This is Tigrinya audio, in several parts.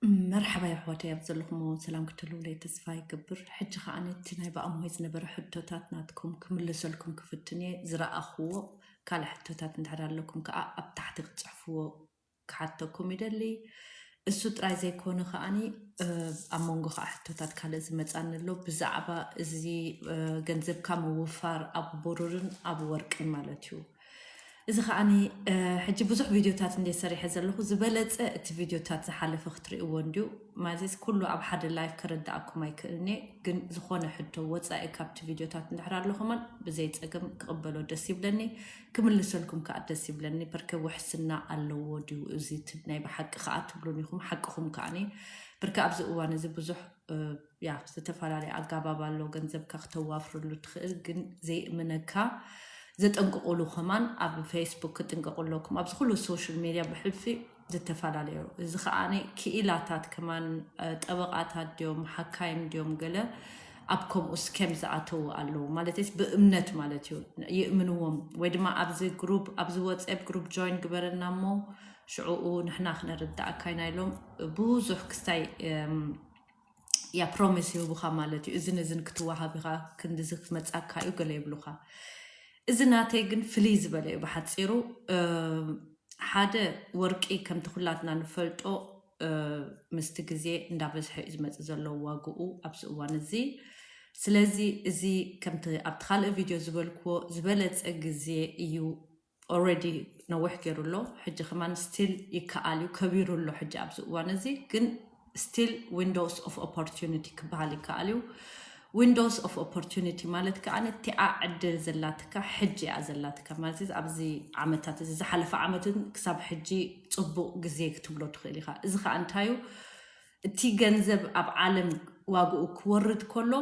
መርሓባ የሕዋተይ፣ ኣብ ዘለኹም እውን ሰላም ክትህልውለይ ተስፋ ይገብር። ሕጂ ከኣ ነቲ ናይ ብኣምሆይ ዝነበረ ሕቶታት ናትኩም ክምልሰልኩም ክፍትን እየ። ዝረኣኽዎ ካልእ ሕቶታት እንድሕር ኣለኩም ከኣ ኣብ ታሕቲ ክትጽሕፍዎ ክሓተኩም ይደሊ። እሱ ጥራይ ዘይኮነ ከኣኒ ኣብ መንጎ ከዓ ሕቶታት ካልእ ዝመፃኒ ኣሎ ብዛዕባ እዚ ገንዘብካ ምውፋር ኣብ ብሩርን ኣብ ወርቅን ማለት እዩ። እዚ ከዓኒ ሕጂ ብዙሕ ቪድዮታት እንደ ሰሪሐ ዘለኹ ዝበለፀ እቲ ቪድዮታት ዝሓለፈ ክትርእይዎ እንድዩ። ማለትስ ኩሉ ኣብ ሓደ ላይፍ ከረዳኣኩም ኣይክእልኒ፣ ግን ዝኾነ ሕቶ ወፃኢ ካብቲ ቪድዮታት እንድሕር ኣሎ ከማን ብዘይ ፀገም ክቕበሎ ደስ ይብለኒ፣ ክምልሰልኩም ከዓ ደስ ይብለኒ። በርከ ውሕስና ኣለዎ ድዩ እዚ ናይ ብሓቂ ከዓ ትብሉን ኢኹም። ሓቅኹም ከዓኒ በርከ ኣብዚ እዋን እዚ ብዙሕ ያ ዝተፈላለየ ኣጋባብ ኣሎ ገንዘብካ ክተዋፍርሉ ትኽእል፣ ግን ዘይእምነካ ዘጠንቅቑሉ ከማን ኣብ ፌስቡክ ክጥንቀቑ ኣለኩም። ኣብዚ ኩሉ ሶሻል ሚድያ ብሕልፊ ዝተፈላለዩ እዚ ከዓኒ ክኢላታት ከማን ጠበቓታት ድዮም ሓካይም ድዮም ገለ ኣብ ከምኡ ስኬም ዝኣተዉ ኣለዉ። ማለትስ ብእምነት ማለት እዩ፣ ይእምንዎም ወይ ድማ ኣብዚ ግሩፕ ኣብዚ ዋትስኣፕ ግሩፕ ጆይን ግበረና እሞ ሽዕኡ ንሕና ክነርዳእካ ኢና ኢሎም ብዙሕ ክስታይ ያ ፕሮሚስ ይህቡኻ ማለት እዩ። እዝን እዝን ክትወሃብ ኢኻ፣ ክንድዚ ክመጻካ እዩ ገለ ይብሉኻ። እዚ ናተይ ግን ፍልይ ዝበለ እዩ። ብሓፂሩ ሓደ ወርቂ ከምቲ ኩላትና ንፈልጦ ምስቲ ግዜ እንዳበዝሐ እዩ ዝመፅእ ዘሎ ዋግኡ ኣብዚ እዋን እዚ። ስለዚ እዚ ከምቲ ኣብቲ ካልእ ቪድዮ ዝበልክዎ ዝበለፀ ግዜ እዩ ኦረዲ ነዊሕ ገይሩ ኣሎ። ሕጂ ከማን ስቲል ይከኣል እዩ፣ ከቢሩ ኣሎ። ሕጂ ኣብዚ እዋን እዚ ግን ስቲል ዊንዶውስ ኦፍ ኦፖርቹኒቲ ክበሃል ይከኣል እዩ። ዊንዶውስ ኦፍ ኦፖርቹኒቲ ማለት ከዓ ነቲኣ ዕድል ዘላትካ ሕጂ እያ ዘላትካ ማለት ኣብዚ ዓመታት እዚ ዝሓለፈ ዓመትን ክሳብ ሕጂ ፅቡቕ ግዜ ክትብሎ ትኽእል ኢኻ። እዚ ከዓ እንታይ እዩ? እቲ ገንዘብ ኣብ ዓለም ዋግኡ ክወርድ ከሎ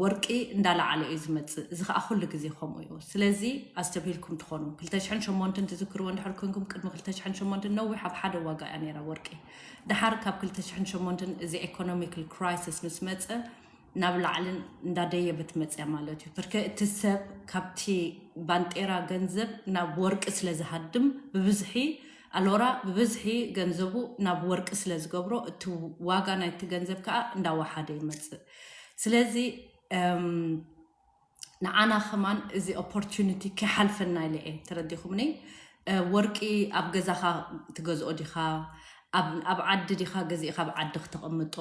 ወርቂ እንዳለዓለ እዩ ዝመፅእ። እዚ ከዓ ኩሉ ግዜ ከምኡ እዩ። ስለዚ ኣስተብሂልኩም ትኾኑ። ክልተ ሽሕን ሸሞንተን ትዝክርዎ እንድሕር ኮንኩም ቅድሚ ክልተ ሽሕን ሸሞንተን ነዊሕ ኣብ ሓደ ዋጋ እያ ነይራ ወርቂ። ድሓር ካብ ክልተ ሽሕን ሸሞንተን እዚ ኢኮኖሚካል ክራይሲስ ምስ መፀ ናብ ላዕልን እንዳደየበት መፅያ ማለት እዩ። ብርከ እቲ ሰብ ካብቲ ባንጤራ ገንዘብ ናብ ወርቂ ስለ ዝሃድም ብብዝሒ ኣሎራ ብብዝሒ ገንዘቡ ናብ ወርቂ ስለ ዝገብሮ እቲ ዋጋ ናይቲ ገንዘብ ከዓ እንዳወሓደ ይመፅእ። ስለዚ ንዓና ከማን እዚ ኦፖርቹኒቲ ከይሓልፈና ኢለ እየ። ተረዲኹምኒ? ወርቂ ኣብ ገዛኻ ትገዝኦ ዲኻ? ኣብ ዓዲ ዲኻ ገዚእኻ ኣብ ዓዲ ክተቐምጦ?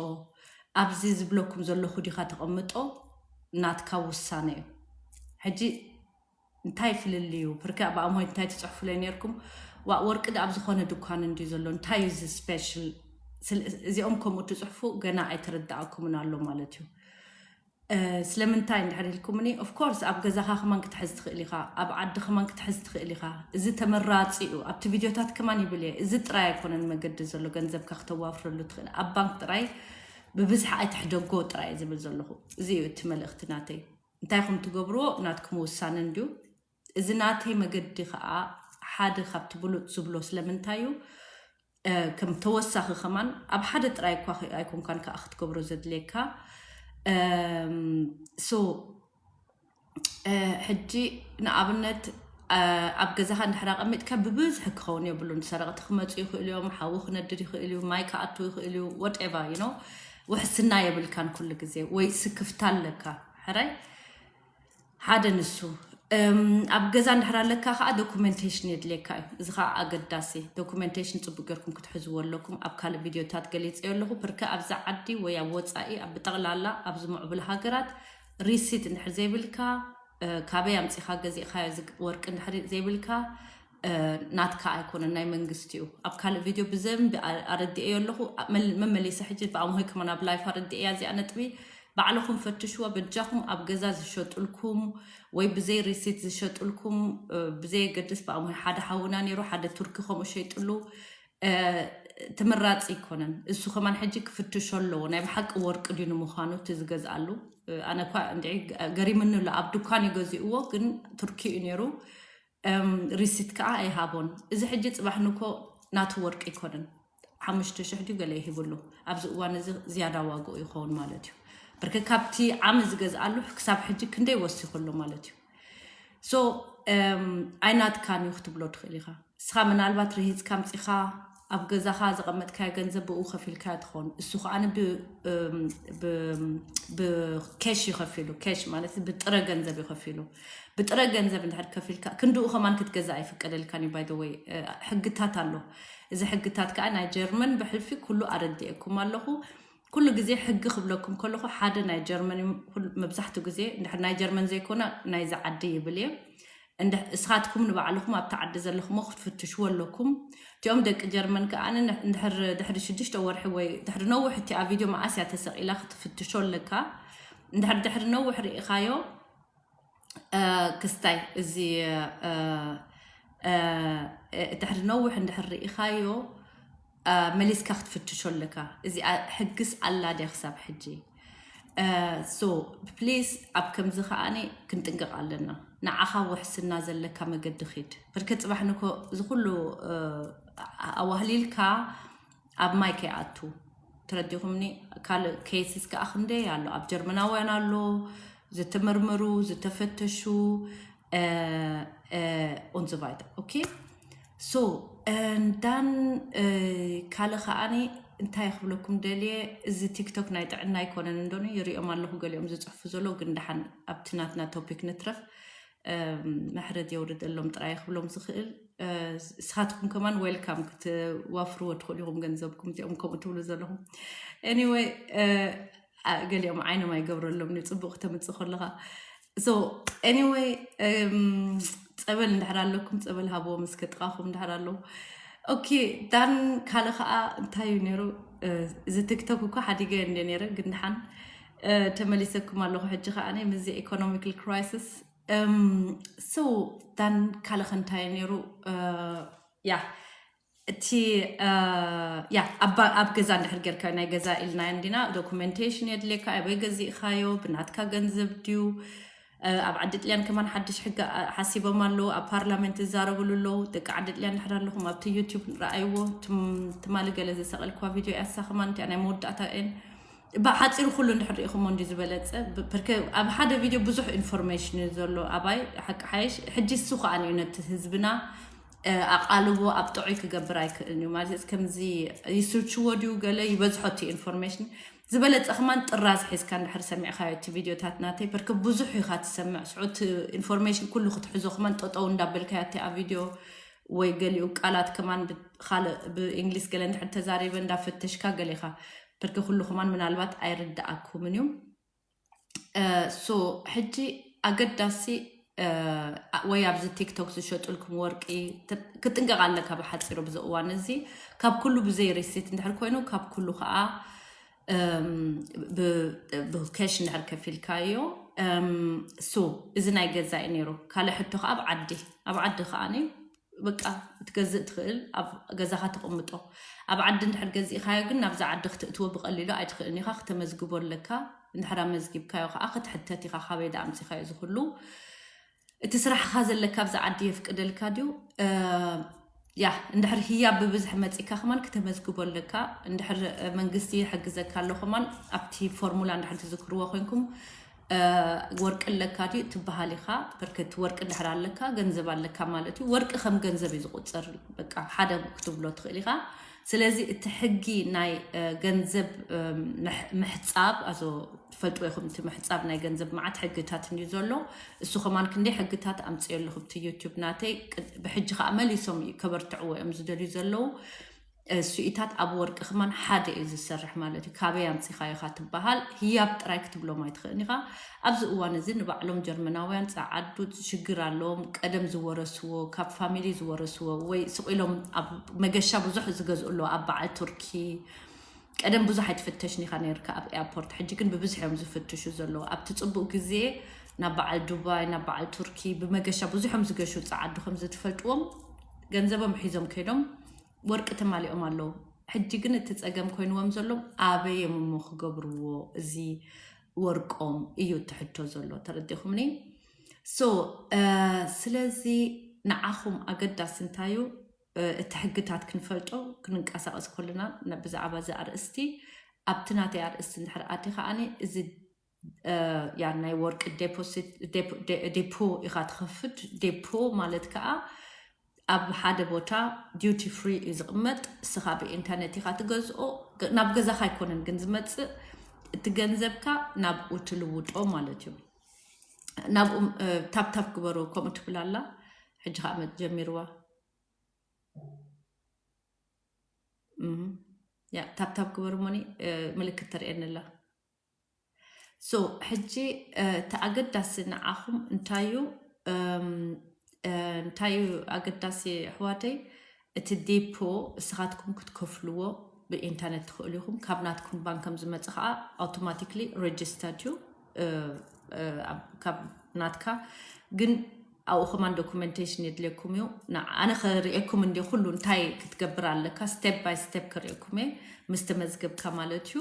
ኣብዚ ዝብለኩም ዘለኹ ዲኻ ተቐምጦ? ናትካ ውሳነ እዩ። ሕጂ እንታይ ፍልልዩ? ብርከ ብኣምሆይ እንታይ ትፅሕፉለይ ነርኩም? ዋ ወርቂ ዳ ኣብ ዝኾነ ድኳን እንድዩ ዘሎ፣ እንታይ እዩ እዚ ስፔሽል? እዚኦም ከምኡ ትፅሕፉ ገና ኣይተረዳኣኩምን ኣሎ ማለት እዩ። ስለምንታይ እንድሕር ኢልኩምኒ፣ ኦፍኮርስ ኣብ ገዛኻ ከማን ክትሕዝ ትኽእል ኢኻ፣ ኣብ ዓዲ ከማን ክትሕዝ ትኽእል ኢኻ። እዚ ተመራፂ እዩ። ኣብቲ ቪድዮታት ከማን ይብል እየ፣ እዚ ጥራይ ኣይኮነን መገዲ ዘሎ ገንዘብካ ክተዋፍረሉ ትኽእል። ኣብ ባንክ ጥራይ ብብዝሒ ኣይትሕደጎ ጥራይ ዝብል ዘለኹ። እዚ እዩ እቲ መልእኽቲ ናተይ። እንታይ ኹም ትገብርዎ ናትኩም ውሳነ እንድዩ። እዚ ናተይ መገዲ ከዓ ሓደ ካብቲ ብሉፅ ዝብሎ ስለምንታይ እዩ፣ ከም ተወሳኺ ከማን ኣብ ሓደ ጥራይ እኳ ኣይኮንካን ከዓ ክትገብሮ ዘድልየካ። ሶ ሕጂ ንኣብነት ኣብ ገዛኻ እንድሕር ኣቐሚጥካ ብብዝሒ ክኸውን የብሉን። ሰረቕቲ ክመፁ ይኽእሉ እዮም፣ ሓዊ ክነድድ ይኽእል እዩ፣ ማይ ክኣቱ ይኽእል እዩ፣ ወቴቨር ዩ ኖ። ውሕስና የብልካን ኩሉ ግዜ፣ ወይ ስክፍታ ኣለካ። ሕራይ ሓደ ንሱ ኣብ ገዛ እንድሕር ኣለካ ከዓ ዶኩሜንቴሽን የድልየካ እዩ። እዚ ከዓ ኣገዳሲ ዶኩሜንቴሽን ፅቡቅ ጌርኩም ክትሕዝዎ ኣለኩም። ኣብ ካልእ ቪድዮታት ገሊፀዮ ኣለኹ። ብርከ ኣብዚ ዓዲ ወይ ኣብ ወፃኢ ኣብ ብጠቕላላ ኣብዚ ምዕቡል ሃገራት ሪሲት እንድሕር ዘይብልካ፣ ካበይ ኣምፂኻ ገዚእካ እዚ ወርቂ እንድሕር ዘይብልካ፣ ናትካ ኣይኮነን፣ ናይ መንግስቲ እዩ። ኣብ ካልእ ቪድዮ ብዘንቢ ኣረድኤዮ ኣለኹ። መመሊሰ ሕጂ ብኣምሆይ ከማን ኣብ ላይፍ ኣረድኤያ እዚኣ ነጥቢ። ባዕልኹም ፈትሽዋ በጃኹም። ኣብ ገዛ ዝሸጥልኩም ወይ ብዘይ ሪሲት ዝሸጥልኩም ብዘየገድስ፣ ብኣምሆይ ሓደ ሓውና ነይሩ፣ ሓደ ቱርኪ ከምኡ ሸይጥሉ። ትምራፂ ይኮነን። እሱ ከማን ሕጂ ክፍትሾ ኣለዎ፣ ናይ ብሓቂ ወርቂ ድዩ ንምዃኑ እቲ ዝገዝኣሉ። ኣነ እኳ እንድዒ ገሪምኒ ኣሎ። ኣብ ድኳን እዩ ገዚእዎ፣ ግን ቱርኪ እዩ ነይሩ። ሪሲት ከዓ ኣይሃቦን። እዚ ሕጂ ፅባሕ ንኮ ናቱ ወርቂ ይኮነን፣ ሓሙሽተ ሽሕ ድዩ ገለ ይሂብሉ። ኣብዚ እዋን እዚ ዝያዳ ዋግኡ ይኸውን ማለት እዩ። ብርክ ካብቲ ዓሚ ዝገዝኣሉ ክሳብ ሕጂ ክንደይ ወሲኹሉ ማለት እዩ። ሶ ኣይናትካን እዩ ክትብሎ ትኽእል ኢኻ። እስኻ ምናልባት ርሂፅካ ምፂኻ ኣብ ገዛኻ ዘቐመጥካዮ ገንዘብ ብኡ ከፊልካዮ ትኸውን። እሱ ከኣ ብኬሽ ይኸፊሉ። ኬሽ ማለት ብጥረ ገንዘብ ይኸፊሉ። ብጥረ ገንዘብ እንድሕር ከፊልካ ክንድኡ ከማን ክትገዛ ኣይፍቀደልካን እዩ። ባይ ወይ ሕግታት ኣሎ። እዚ ሕግታት ከዓ ናይ ጀርመን ብሕልፊ ኩሉ ኣረድኤኩም ኣለኹ። ኩሉ ግዜ ሕጊ ክብለኩም ከለኹ ሓደ ናይ ጀርመን እዩ። ኩሉ- መብዛሕትኡ ግዜ እንድሕር ናይ ጀርመን ዘይኮነ ናይዚ ዓዲ ይብል እየ። እንድሕ- እስኻትኩም ንባዕልኹም ኣብቲ ዓዲ ዘለኹሞ ክትፍትሽዎ ኣለኩም። እቲኦም ደቂ ጀርመን ከዓ ን- እንድሕር ድሕሪ ሽዱሽተ ወርሒ ወይ ድሕሪ ነዊሕ እቲኣ ቪድዮ መዓስ እያ ተሰቒላ ክትፍትሾ ኣለካ። እንድሕር ድሕሪ ነዊሕ ርኢኻዮ እ፣ ክስታይ እዚ እ፣ እ፣ ድሕሪ ነዊሕ እንድሕር ርኢኻዮ እ፣ መሊስካ ክትፍትሾ ኣለካ። እዚኣ ሕግስ ኣላ ድያ ክሳብ ሕጂ? ሶ ፕሊስ ኣብ ከምዚ ከዓኒ ክንጥንቀቕ ኣለና። ንዓኻ ውሕስና ዘለካ መገዲ ኪድ። ብርክ ጽባሕ ንኮ እዚ ኩሉ እ፣ ኣዋህሊልካ ኣብ ማይ ከይኣቱ። ተረዲኹምኒ? ካልእ ኬስስ ከዓ ክንደይ ኣሎ። ኣብ ጀርመናውያን ኣሎ ዝተመርመሩ ዝተፈተሹ ኦንዝቫይታ። ኦኬ። ሶ እንዳን ካልእ ከዓኒ እንታይ ክብለኩም ደልየ፣ እዚ ቲክቶክ ናይ ጥዕና ኣይኮነን እንዶ ይሪኦም ኣለኹ። ገሊኦም ዝፅሕፉ ዘለዉ ግን ደሓን ኣብቲ ናትና ቶፒክ ንትረፍ። መሕረድ የውርደሎም ጥራይ ክብሎም ዝኽእል። እስኻትኩም ከማን ዌልካም ክትዋፍርዎ ትኽእሉ ኢኹም ገንዘብኩም፣ እዚኦም ከምኡ ትብሉ ዘለኹም። ኤኒወይ፣ ገሊኦም ዓይኖም ኣይገብረሎም እዩ ፅቡቅ ክተምፅእ ከለኻ። ሶ ኤኒወይ፣ ፀበል እንድሕር ኣለኩም ፀበል ሃብዎም እስከ ጥቃኹም እንድሕር ኣለዉ። ኦኬ። ዳን ካልእ ከዓ እንታይ እዩ ነይሩ? እዚ ቲክቶክ እኳ ሓዲገ እንደ ነይረ ግን ደሓን ተመሊሰኩም ኣለኹ። ሕጂ ከዓ ምስዚ ኢኮኖሚካል ክራይሲስ ሶ ዳን ካልእ እንታይ ነይሩ? ያ እቲ ያ ኣብ ገዛ እንድሕር ጌርካዮ ናይ ገዛ ኢልና እንዲና ዶኩሜንቴሽን የድልየካ። ኣበይ ገዚእካዮ? ብናትካ ገንዘብ ድዩ? ኣብ ዓዲ ጥልያን ከማን ሓድሽ ሕጊ ሓሲቦም ኣለዉ። ኣብ ፓርላሜንት ይዛረብሉ ኣለዉ። ደቂ ዓዲ ጥልያን እንድሕር ኣለኹም ኣብቲ ዩቲዩብ ረኣይዎ። ትማሊ ገለ ዘሰቐልክዋ ቪድዮ ያሳ ከማን እቲኣ ናይ መወዳእታ እየን። ብሓፂሩ ኩሉ እንድሕር ርኢኹሞ እንዲ ዝበለፀ። ብ- ፐርከ ኣብ ሓደ ቪድዮ ብዙሕ ኢንፎርሜሽን እዩ ዘሎ። ኣባይ ሓቂ ሓይሽ ሕጂ እሱ ከዓ እዩ ነቲ ህዝብና ኣቃልቦ ኣብ ጥዑይ ክገብር ኣይክእልን እዩ ማለት እዩ። ከምዚ ይስልችዎ ድዩ ገለ ይበዝሖ እቲ ኢንፎርሜሽን። ዝበለፀ ከማን ጥራዝ ሒዝካ እንድሕር ሰሚዕካዮ እቲ ቪድዮታት ናተይ ፐርከ ብዙሕ ኢኻ ትሰምዕ። ስዑት ኢንፎርሜሽን ኩሉ ክትሕዞ ከማን ጠጠው እንዳበልካዮ እቲ ኣብ ቪድዮ ወይ ገሊኡ ቃላት ከማን ካልእ ብእንግሊዝ ገለ እንድሕር ተዛሪበ እንዳፈተሽካ ገሌኻ ፐርከ ኩሉ ከማን ምናልባት ኣይርድኣኩምን እዩ። ሶ ሕጂ ኣገዳሲ ወይ ኣብዚ ቲክቶክ ዝሸጡልኩም ወርቂ ክትጥንቀቕ ኣለካ። ብሓፂሩ ብዚ እዋን እዚ ካብ ኩሉ ብዘይ ሪሲት እንድሕር ኮይኑ ካብ ኩሉ ከዓ ብኬሽ እንድሕር ከፊልካዮ ሶ እዚ ናይ ገዛ እዩ ነይሩ። ካልእ ሕቶ ከዓ ኣብ ዓዲ ኣብ ዓዲ ከዓ በቃ ክትገዝእ ትኽእል ኣብ ገዛኻ ተቕምጦ። ኣብ ዓዲ እንድሕር ገዚእኻዮ ግን ናብዛ ዓዲ ክትእትዎ ብቐሊሉ ኣይትኽእልን ኢኻ። ክተመዝግቦ ኣለካ። እንድሕር ኣመዝጊብካዮ ከዓ ክትሕተት ኢኻ። ካበይ ዳ ኣምፂኻዮ እዚ ኩሉ? እቲ ስራሕኻ ዘለካ ኣብዚ ዓዲ የፍቅደልካ ድዩ? ያ እንድሕር ህያብ ብብዝሒ መፂካ ከማን ክተመዝግቦ ኣለካ። እንድሕር መንግስቲ ይሕግዘካ ኣሎ ከማን ኣብቲ ፎርሙላ እንድሕር ትዝክርዎ ኮይንኩም ወርቂ ኣለካ ድዩ ትበሃል ኢኻ። ብርክት ወርቂ እንድሕር ኣለካ ገንዘብ ኣለካ ማለት እዩ። ወርቂ ከም ገንዘብ እዩ ዝቁፀር። በቃ ሓደ ክትብሎ ትኽእል ኢኻ። ስለዚ እቲ ሕጊ ናይ ገንዘብ ምሕፃብ ኣዞ ትፈልጥዎ ኢኹም። እቲ ምሕፃብ ናይ ገንዘብ መዓት ሕግታት እንድዩ ዘሎ። እሱ ከማን ክንደይ ሕግታት ኣምፅዮ ኣለኹ ብቲ ዩቲዩብ ናተይ። ብሕጂ ከዓ መሊሶም ከበርትዕዎ እዮም ዝደልዩ ዘለዉ። ስኢታት ኣብ ወርቂ ከማን ሓደ እዩ ዝሰርሕ ማለት እዩ። ካበይ ኣምፂኻዮ ኢኻ ትበሃል። ህያብ ጥራይ ክትብሎም ኣይትኽእልን ኢኻ። ኣብዚ እዋን እዚ ንባዕሎም ጀርመናውያን ፃዓዱ ሽግር ኣለዎም። ቀደም ዝወረስዎ ካብ ፋሚሊ ዝወረስዎ ወይ ስቕ ኢሎም ኣብ መገሻ ብዙሕ ዝገዝኡ ኣለዎ። ኣብ በዓል ቱርኪ ቀደም ብዙሕ ኣይትፍተሽን ኢኻ ነርካ ኣብ ኤርፖርት። ሕጂ ግን ብብዝሒ እዮም ዝፍትሹ ዘለዉ። ኣብቲ ፅቡቅ ግዜ ናብ በዓል ዱባይ ናብ በዓል ቱርኪ ብመገሻ ብዙሕ እዮም ዝገሹ። ፃዓዱ ከም ዝትፈልጥዎም ገንዘቦም ሒዞም ከይዶም ወርቂ ተማሊኦም ኣለዉ። ሕጂ ግን እቲ ፀገም ኮይንዎም ዘሎ ኣበይ እዮም እሞ ክገብርዎ እዚ ወርቆም እዩ እቲ ሕቶ ዘሎ። ተረዲኹምኒ? ሶ ስለዚ ንዓኹም ኣገዳሲ እንታይ እዩ? እቲ ሕግታት ክንፈልጦ ክንንቀሳቐስ ከለና ብዛዕባ እዚ ኣርእስቲ ኣብቲ ናተይ ኣርእስቲ እንድሕር ኣቲ ከዓኒ እዚ ያ ናይ ወርቂ ዴፖ ኢኻ ትኸፍት። ዴፖ ማለት ከዓ ኣብ ሓደ ቦታ ዲዩቲ ፍሪ እዩ ዝቕመጥ። እስኻ ብኢንተርኔት ኢኻ ትገዝኦ። ናብ ገዛኻ ኣይኮነን ግን ዝመፅእ፣ እቲ ገንዘብካ ናብኡ ትልውጦ ማለት እዩ። ናብኡ ታፕታፕ ግበሩ። ከምኡ ትብል ኣላ። ሕጂ ከዓ ጀሚርዋ። ያ ታፕታፕ ግበሩ ሞኒ፣ ምልክት ተርእየኒ ኣላ። ሶ ሕጂ እቲ ኣገዳሲ ንዓኹም እንታይ እዩ? እንታይ እዩ ኣገዳሲ ኣሕዋተይ? እቲ ዲፖ እስኻትኩም ክትከፍልዎ ብኢንተርኔት ትኽእሉ ኢኹም። ካብ ናትኩም ባንክ ከም ዝመጽእ ከዓ ኣውቶማቲክሊ ሬጅስተርድ እዩ። ካብ ናትካ ግን ኣብኡ ከማን ዶኩመንቴሽን የድልየኩም እዩ። ኣነ ከርእየኩም እንዲ ኩሉ እንታይ ክትገብር ኣለካ፣ ስቴፕ ባይ ስቴፕ ከርእየኩም እየ ምስ ተመዝገብካ ማለት እዩ።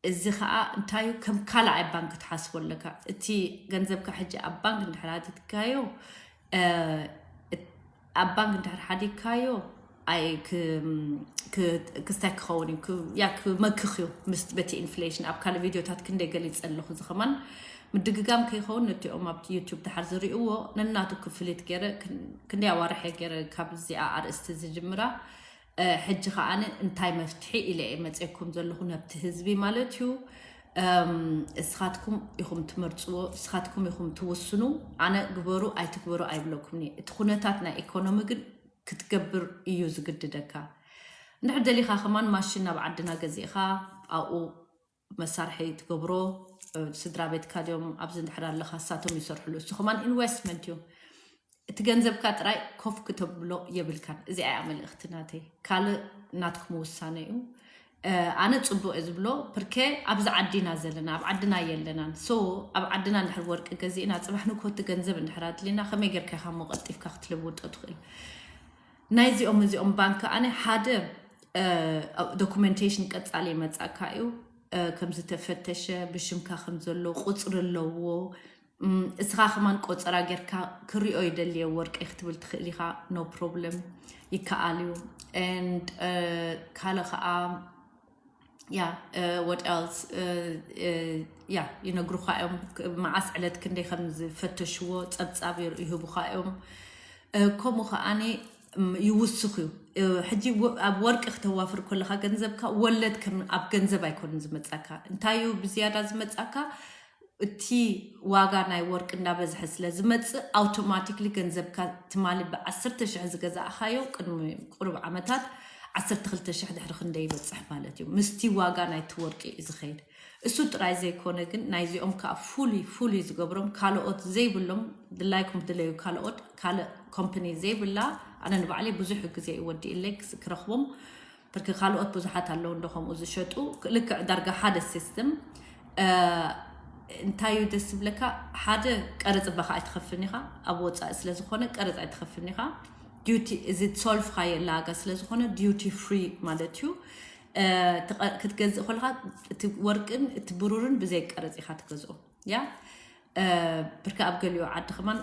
እዚ ከዓ እንታይ እዩ፣ ከም ካልኣይ ባንክ ትሓስቦ ኣለካ። እቲ ገንዘብካ ሕጂ ኣብ ባንክ እንድሕር ኣቲትካዮ፣ ኣብ ባንክ እንድሕር ሓዲግካዮ፣ ኣይ ክስታይ ክኸውን እዩ፣ ያ ክመክኽ እዩ። ምስ በቲ ኢንፍሌሽን ኣብ ካልእ ቪድዮታት ክንደይ ገሊፀ ኣለኹ። እዚ ከማን ምድግጋም ከይኸውን ነቲኦም ኣብ ዩቱብ ድሓር ዝርእይዎ ነናቱ ክፍሊት ገይረ ክንደይ ኣዋርሕ ገይረ ካብ እዚኣ ኣርእስቲ ዝጅምራ። ሕጂ ከዓኒ እንታይ መፍትሒ ኢለ እየ መፅየኩም ዘለኹ ነብቲ ህዝቢ ማለት እዩ። እስኻትኩም ኢኹም ትመርፅዎ፣ እስኻትኩም ኢኹም ትውስኑ። ኣነ ግበሩ ኣይትግበሩ ኣይብለኩምኒ። እቲ ኩነታት ናይ ኢኮኖሚ ግን ክትገብር እዩ ዝግድደካ። እንድሕር ደሊኻ ከማን ማሽን ናብ ዓድና ገዚእኻ ኣብኡ መሳርሒ ትገብሮ፣ ስድራ ቤትካ ድዮም ኣብዚ እንድሕር ኣለኻ እሳቶም ይሰርሕሉ። እሱ ከማን ኢንቨስትመንት እዩ። እቲ ገንዘብካ ጥራይ ኮፍ ክተብሎ የብልካን። እዚኣ እያ መልእኽቲ ናተይ። ካልእ ናትኩም ውሳነ እዩ። ኣነ ጽቡቕ እየ ዝብሎ፣ ፕርኬ ኣብዚ ዓዲና ዘለና፣ ኣብ ዓድና የለናን። ሶ ኣብ ዓድና እንድሕር ወርቂ ገዚእና፣ ጽባሕ ንኮቲ ገንዘብ እንድሕር ኣድሊና፣ ከመይ ጌርካ ኢኻ እሞ ቀልጢፍካ ክትልውጦ ትኽእል? ናይዚኦም እዚኦም ባንክ ኣነ ሓደ ዶኩመንቴሽን ቀጻሊ ይመጻካ እዩ። ከምዝተፈተሸ፣ ብሽምካ ከም ዘሎ ቁጽሪ ኣለዎ። እስኻ ከማን ቆጸራ ጌርካ ክሪኦ ይደልየ ወርቀይ ክትብል ትኽእል ኢኻ። ኖ ፕሮብለም፣ ይከኣል እዩ። And ካልእ ከዓ ያ what else? ያ ይነግሩኻ እዮም፣ መዓስ ዕለት ክንደይ ከም ዝፈተሽዎ ጸብጻብ ይህቡኻ እዮም። ከምኡ ከዓኒ ይውስኽ እዩ። ሕጂ ኣብ ወርቂ ክተዋፍር ከለኻ ገንዘብካ ወለድ ኣብ ገንዘብ ኣይኮንን ዝመጻካ። እንታይ እዩ ብዝያዳ ዝመጻካ? እቲ ዋጋ ናይ ወርቂ እንዳበዝሐ ስለ ዝመጽእ ኣውቶማቲክሊ ገንዘብካ ትማሊ ብዓሰርተ ሽሕ ዝገዛእኻዮ ቅድሚ ቁሩብ ዓመታት ዓሰርተ ክልተ ሽሕ ድሕሪ ክንደይ ይበጽሕ ማለት እዩ። ምስቲ ዋጋ ናይቲ ወርቂ እዩ ዝኸይድ። እሱ ጥራይ ዘይኮነ ግን ናይዚኦም ከዓ ፍሉይ ፍሉይ ዝገብሮም ካልኦት ዘይብሎም ድላይኩም ትለዩ ካልኦት ካልእ ኮምፕኒ ዘይብላ ኣነ ንባዕለይ ብዙሕ ግዜ ይወዲእለይ ክረኽቦም። ብርክ ካልኦት ብዙሓት ኣለዉ እንዶ ከምኡ ዝሸጡ ልክዕ ዳርጋ ሓደ ሲስተም። እንታይ እዩ ደስ ዝብለካ? ሓደ ቀረፅ በኻ ኣይትኸፍልኒ ኢኻ፣ ኣብ ወፃኢ ስለ ዝኾነ ቀረፅ ኣይትኸፍልኒ ኢኻ። ዲቲ እዚ ሶልፍ ካየላ ዋጋ ስለ ዝኾነ ዲቲ ፍሪ ማለት እዩ። ክትገዝእ ከለካ እቲ ወርቅን እቲ ብሩርን ብዘይ ቀረፅ ኢኻ ትገዝኦ። ያ ብርክ ኣብ ገሊኡ ዓዲ ከማን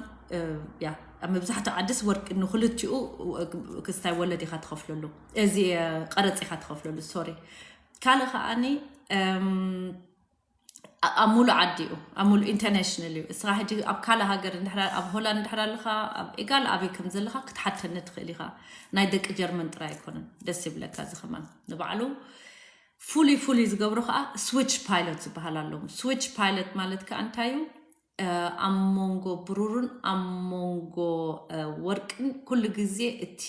ያ ኣብ መብዛሕትኡ ዓድስ ወርቂ ንክልቲኡ ክስታይ ወለድ ኢኻ ትኸፍለሉ፣ እዚ ቀረፅ ኢኻ ትኸፍለሉ። ሶሪ ካልእ ከዓኒ ኣብ ሙሉእ ዓዲ እዩ፣ ኣብ ሙሉእ ኢንተርናሽናል እዩ። እስኻ ሕጂ ኣብ ካልእ ሃገር እንድሕር ኣብ ሆላንድ እንድሕር ኣለኻ፣ ኣብ ኤጋል ኣበይ ከም ዘለኻ ክትሓተኒ ትኽእል ኢኻ። ናይ ደቂ ጀርመን ጥራይ ኣይኮነን። ደስ ይብለካ እዚ ከማን ንባዕሉ ፍሉይ ፍሉይ ዝገብሮ ከዓ ስዊች ፓይለት ዝበሃል ኣለዉ። ስዊች ፓይለት ማለት ከዓ እንታይ እዩ? ኣብ መንጎ ብሩርን ኣብ መንጎ ወርቅን ኩሉ ግዜ እቲ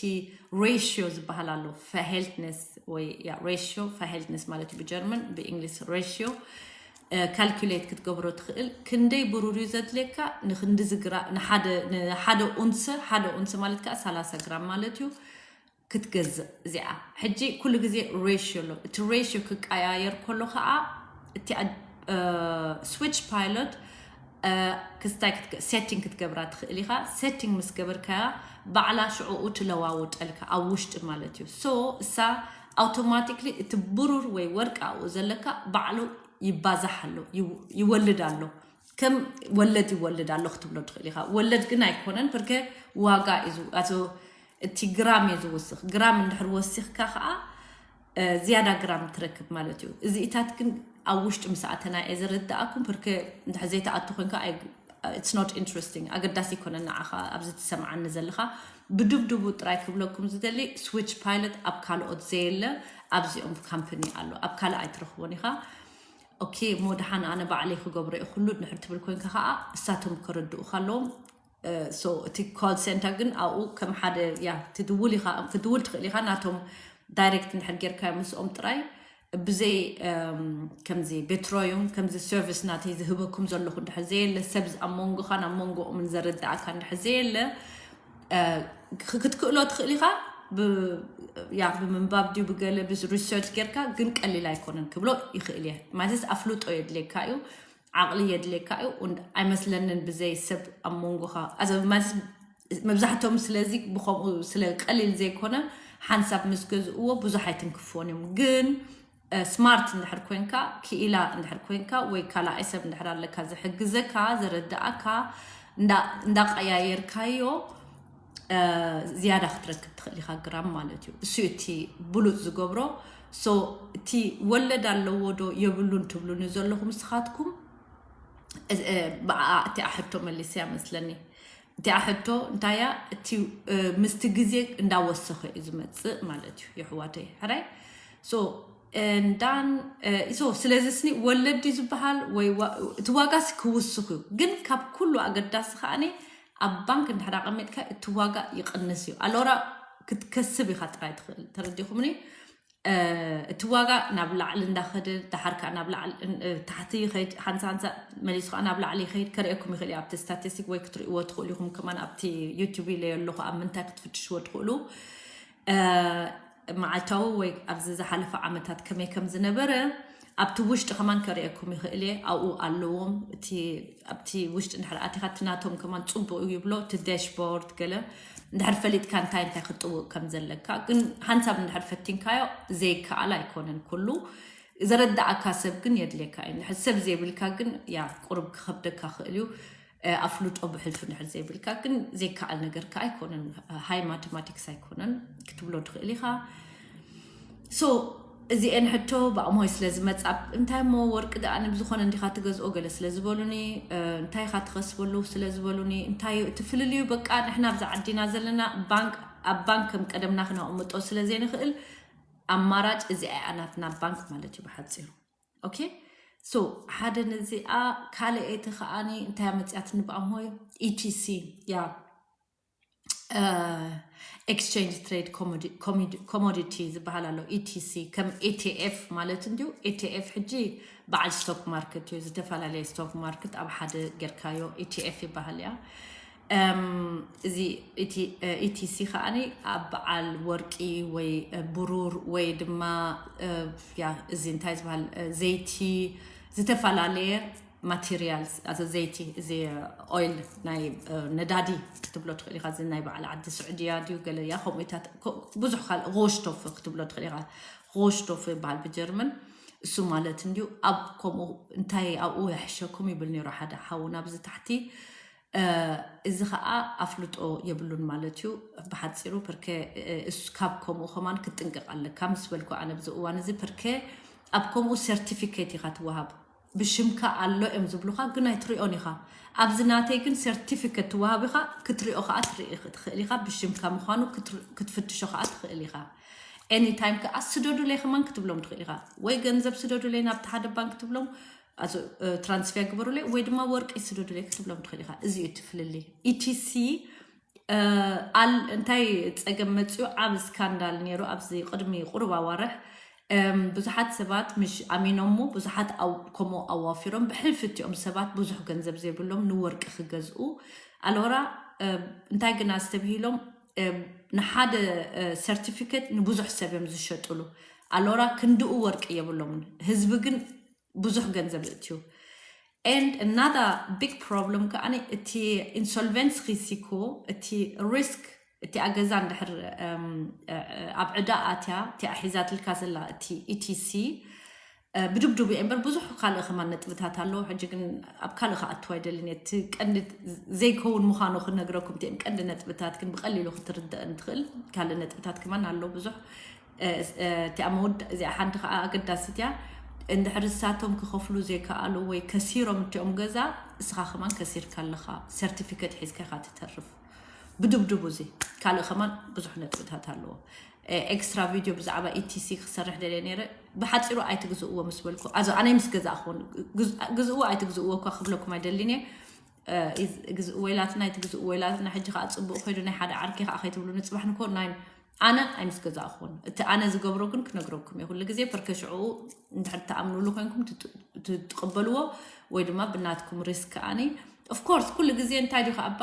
ሬሽዮ ዝበሃል ኣሎ። ፋሄልትነስ ወይ ሬሽዮ፣ ፋሄልትነስ ማለት ብጀርመን፣ ብእንግሊዝ ሬሽዮ ካልኩሌት ክትገብሮ ትኽእል። ክንደይ ብሩር እዩ ዘድልየካ ንክንዲ ዝግራ ንሓደ ኡንሰ፣ ሓደ ኡንሰ ማለት ከዓ ሰላሳ ግራም ማለት እዩ። ክትገዝእ እዚኣ ሕጂ ኩሉ ግዜ ሬሽዮ ኣሎ። እቲ ሬሽዮ ክቀያየር ከሎ ከዓ እቲ ስዊች ፓይሎት ክስታይ ሴቲንግ ክትገብራ ትኽእል ኢኻ። ሴቲንግ ምስ ገበርካያ ባዕላ ሽዕኡ ትለዋውጠልካ ኣብ ውሽጢ ማለት እዩ። ሶ እሳ ኣውቶማቲክሊ እቲ ብሩር ወይ ወርቂ ኣብኡ ዘለካ ባዕሉ ይባዛሕ ኣሎ፣ ይወልድ ኣሎ። ከም ወለድ ይወልድ ኣሎ ክትብሎ ትኽእል ኢኻ። ወለድ ግን ኣይኮነን፣ ብርገ ዋጋ እዩ። እቲ ግራም እዩ ዝውስኽ። ግራም እንድሕር ወሲኽካ ከዓ ዝያዳ ግራም ትረክብ ማለት እዩ። እዚኢታት ግን ኣብ ውሽጢ ምስ ኣተና እየ ዝርድኣኩም። ብርገ እንድሕር ዘይተኣቱ ኮንካ it's not interesting፣ ኣገዳሲ ይኮነ ንዓኻ ኣብዚ ትሰምዓኒ ዘለኻ። ብድብድቡ ጥራይ ክብለኩም ዝደሊ፣ ስዊች ፓይለት ኣብ ካልኦት ዘየለ ኣብዚኦም ካምፕኒ ኣሎ፣ ኣብ ካልእ ኣይትረኽቦን ኢኻ። ኦኬ፣ እሞ ደሓን ኣነ ባዕለይ ክገብሮ እየ ኩሉ እንድሕር ትብል ኮንካ ከዓ እሳቶም ከረድኡካ ኣለዎም። So እቲ ኮል ሴንተር ግን ኣብኡ ከም ሓደ ያ ትድውል ኢኻ፣ ክትድውል ትኽእል ኢኻ። ናቶም ዳይሬክት እንድሕር ጌርካ ምስኦም ጥራይ ብዘይ ከምዚ ቤትሮዩም ከምዚ ሰርቪስ ናተይ ዝህበኩም ዘለኹ እንድሕር ዘየለ፣ ሰብ ኣብ መንጎኻን ኣብ መንጎኦምን ዘረዳእካ እንድሕር ዘየለ ክትክእሎ ትኽእል ኢኻ። ያ ብምንባብ ድዩ ብገለ ሪሰርች ጌርካ ግን ቀሊል ኣይኮነን ክብሎ ይኽእል እየ። ማለት ኣፍልጦ የድልየካ እዩ፣ ዓቕሊ የድልየካ እዩ። ኣይመስለንን ብዘይ ሰብ ኣብ መንጎኻ መብዛሕቶም ስለዚ ብከምኡ ስለ ቀሊል ዘይኮነ ሓንሳብ ምስ ገዝእዎ ብዙሕ ኣይትንክፍዎን እዮም። ግን ስማርት እንድሕር ኮንካ፣ ክኢላ እንድሕር ኮንካ ወይ ካልኣይ ሰብ እንድሕር ኣለካ ዝሕግዘካ ዘረዳእካ እንዳቀያየርካዮ ዝያዳ ክትረክብ ትኽእል ኢኻ ግራም ማለት እዩ። እሱ እቲ ብሉፅ ዝገብሮ። So እቲ ወለድ ኣለዎ ዶ የብሉን ትብሉኒ ዘለኹም ንስኻትኩም፣ ብኣ እቲኣ ሕቶ መሊሰያ መስለኒ። እቲኣ ሕቶ እንታያ እቲ ምስቲ ግዜ እንዳወሰኸ እዩ ዝመፅእ ማለት እዩ የሕዋተይ ሕራይ። So እንዳን so ስለዚ ስኒ ወለድ ድዩ ዝበሃል ወይ እቲ ዋጋስ ክውስኽ እዩ። ግን ካብ ኩሉ ኣገዳሲ ከዓኒ ኣብ ባንክ እንድሕር ኣቐሚጥካ እቲ ዋጋ ይቕንስ እዩ። ኣሎራ ክትከስብ ኢኻ ጥራይ ትኽእል። ተረዲኹምኒ? እቲ ዋጋ ናብ ላዕሊ እንዳኸደ፣ ደሓር ከዓ ናብ ላዕሊ ታሕቲ ይኸይድ፣ ሓንሳ ሓንሳ መሊሱ ከዓ ናብ ላዕሊ ይኸይድ። ከርእየኩም ይኽእል ኣብቲ ስታቲስቲክ ወይ ክትርእይዎ ትኽእሉ ኢኹም። ከማን ኣብቲ ዩቲዩብ ኢለ ኣለኹ ኣብ ምንታይ ክትፍትሽዎ ትኽእሉ፣ መዓልታዊ ወይ ኣብዚ ዝሓለፈ ዓመታት ከመይ ከም ዝነበረ ኣብቲ ውሽጢ ከማን ከርእየኩም ይኽእል እየ። ኣብኡ ኣለዎም። እቲ ኣብቲ ውሽጢ እንድሕር ኣቲኻ እቲ ናቶም ከማን ፅቡቅ እዩ ይብሎ፣ እቲ ዳሽቦርድ ገለ እንድሕር ፈሊጥካ እንታይ እንታይ ክጥውቅ ከም ዘለካ። ግን ሓንሳብ እንድሕር ፈቲንካዮ ዘይከኣል ኣይኮነን። ኩሉ ዘረዳእካ ሰብ ግን የድልየካ እዩ። እንድሕር ሰብ ዘይብልካ ግን ያ ቁሩብ ክኸብደካ ክእል እዩ። ኣፍልጦ ብሕልፊ እንድሕር ዘይብልካ ግን ዘይከኣል ነገር ከ ኣይኮነን። ሃይ ማቴማቲክስ ኣይኮነን ክትብሎ ትኽእል ኢኻ። So እዚኤን ሕቶ ብኣሞይ ስለ ዝመጻ፣ እንታይ እሞ ወርቂ ደኣ ንብዝኾነ እንዲኻ ትገዝኦ ገለ ስለ ዝበሉኒ፣ እንታይ ኢኻ ትኸስበሉ ስለ ዝበሉኒ፣ እንታይ እዩ እቲ ፍልልዩ? በቃ ንሕና ኣብዛ ዓዲና ዘለና ባንክ፣ ኣብ ባንክ ከም ቀደምና ክነቕምጦ ስለ ዘይንኽእል ኣማራጭ እዚኣ እያ ናትና ባንክ ማለት እዩ ብሓጺሩ። ኦኬ። So ሓደ ነዚኣ ካልኣይቲ ከዓኒ እንታይ መጽያት ንብኣሞይ ኢቲሲ ያ ኤክስቸንጅ ትሬድ ኮሞዲቲ ዝበሃል ኣሎ። ኢቲሲ ከም ኢቲኤፍ ማለት እንዲዩ። ኢቲኤፍ ሕጂ በዓል ስቶክ ማርኬት እዩ። ዝተፈላለየ ስቶክ ማርኬት ኣብ ሓደ ጌርካዮ ኢቲኤፍ ይበሃል እያ። እዚ ኢቲሲ ከዓኒ ኣብ በዓል ወርቂ ወይ ብሩር ወይ ድማ ያ እዚ እንታይ ዝበሃል ዘይቲ ዝተፈላለየ ማቴሪያልስ፣ ኣቶ ዘይቲ፣ እዚ ኦይል ናይ ነዳዲ ክትብሎ ትኽእል ኢኻ። እዚ ናይ በዓል ዓዲ ስዑድያ ድዩ ገለ እያ። ከምኡታት ብዙሕ ካልእ ጎሽቶፍ ክትብሎ ትኽእል ኢኻ። ጎሽቶፍ ይበሃል ብጀርመን። እሱ ማለት እንዲዩ ኣብ ከምኡ እንታይ ኣብኡ ይሕሸኩም ይብል ነይሩ ሓደ ሓውና ኣብዚ ታሕቲ። እዚ ከዓ ኣፍልጦ የብሉን ማለት እዩ ብሓፂሩ። ፐርከ ካብ ከምኡ ከማን ክትጥንቀቕ ኣለካ ምስ በልኩ ኣነ ብዚ እዋን እዚ ፐርከ ኣብ ከምኡ ሰርቲፊኬት ኢኻ ትወሃብ። ብሽምካ ኣሎ እዮም ዝብሉኻ ግን ኣይትሪኦን ኢኻ። ኣብዚ ናተይ ግን ሰርቲፊኬት ትወሃብ ኢኻ ክትሪኦ ከዓ ትርኢ ትኽእል ኢኻ። ብሽምካ ምዃኑ ክትፍትሾ ከዓ ትኽእል ኢኻ። ኤኒታይም ከዓ ስደዱለይ ከማን ክትብሎም ትኽእል ኢኻ። ወይ ገንዘብ ስደዱለይ ናብቲ ሓደ ባንክ ትብሎም ትራንስፌር ግበሩለይ ወይ ድማ ወርቂ ስደዱለይ ክትብሎም ትኽእል ኢኻ። እዚ እዩ እቲ ፍልልይ። ኢቲሲ እንታይ ፀገም መፅኡ ዓብ ስካንዳል ነይሩ ኣብዚ ቅድሚ ቁሩብ ኣዋርሕ። ብዙሓት ሰባት ምሽ ኣሚኖሞ ብዙሓት ከምኡ ኣዋፊሮም ብሕልፊ እቲኦም ሰባት ብዙሕ ገንዘብ ዘይብሎም ንወርቂ ክገዝኡ ኣለወራ እንታይ ግን ኣስተብሂሎም ንሓደ ሰርቲፊኬት ንብዙሕ ሰብ እዮም ዝሸጥሉ። ኣለወራ ክንድኡ ወርቂ የብሎምን። ህዝቢ ግን ብዙሕ ገንዘብ እትዩ። And another big problem ከዓኒ እቲ ኢንሶልቨንስ ሪስክ እቲ ሪስክ እቲ ኣገዛ እንድሕር ኣብ ዕዳ ኣትያ እቲ ኣሒዛትልካ ዘላ እቲ ኢቲሲ ብድብድቡ እየ እምበር ብዙሕ ካልእ ከማን ነጥብታት ኣለዎ። ሕጂ ግን ኣብ ካልእ ክኣትዋ ኣይደልን እየ። እቲ ቀንዲ ዘይከውን ምዃኑ ክነግረኩም እቲኦም ቀንዲ ነጥብታት ግን ብቀሊሉ ክትርደእን ትኽእል ካልእ ነጥብታት ከማን ኣሎ ብዙሕ። እቲኣ መወዳ እዚኣ ሓንቲ ከዓ ኣገዳሲት እያ። እንድሕር እሳቶም ክኸፍሉ ዘይከኣሉ ወይ ከሲሮም እቲኦም ገዛ፣ እስኻ ከማን ከሲርካ ኣለኻ፣ ሰርቲፊኬት ሒዝካ ኢኻ ትተርፍ። ብድብድቡ እዚ ካልእ ከማን ብዙሕ ነጥብታት ኣለዎ። ኤክስትራ ቪድዮ ብዛዕባ ኢቲሲ ክሰርሕ ደልየ ነይረ። ብሓፂሩ ኣይትግዝእዎ ምስ በልኩ፣ ኣዞ ኣነ ምስ ገዛእኹን፣ ግዝ- ግዝእዎ ኣይትግዝእዎ እኳ ክብለኩም ኣይደሊን እየ። ግዝእዎ ኢላትና፣ ኣይትግዝእዎ ኢላትና። ሕጂ ከዓ ፅቡቅ ኮይዱ ናይ ሓደ ዓርኪ ከዓ ከይትብሉ፣ ንፅባሕ ንኮ ናይ ኣነ ኣይምስ ገዛእኹን። እቲ ኣነ ዝገብሮ ግን ክነግረኩም እየ ኩሉ ግዜ። ፐርከ ሽዑ እንድሕር ትኣምንሉ ኮይንኩም ትጥ- ትቅበልዎ ወይ ድማ ብናትኩም ሪስክ። ኣነ ኦፍኮርስ ኩሉ ግዜ እንታይ ዲኻ ኣባ፣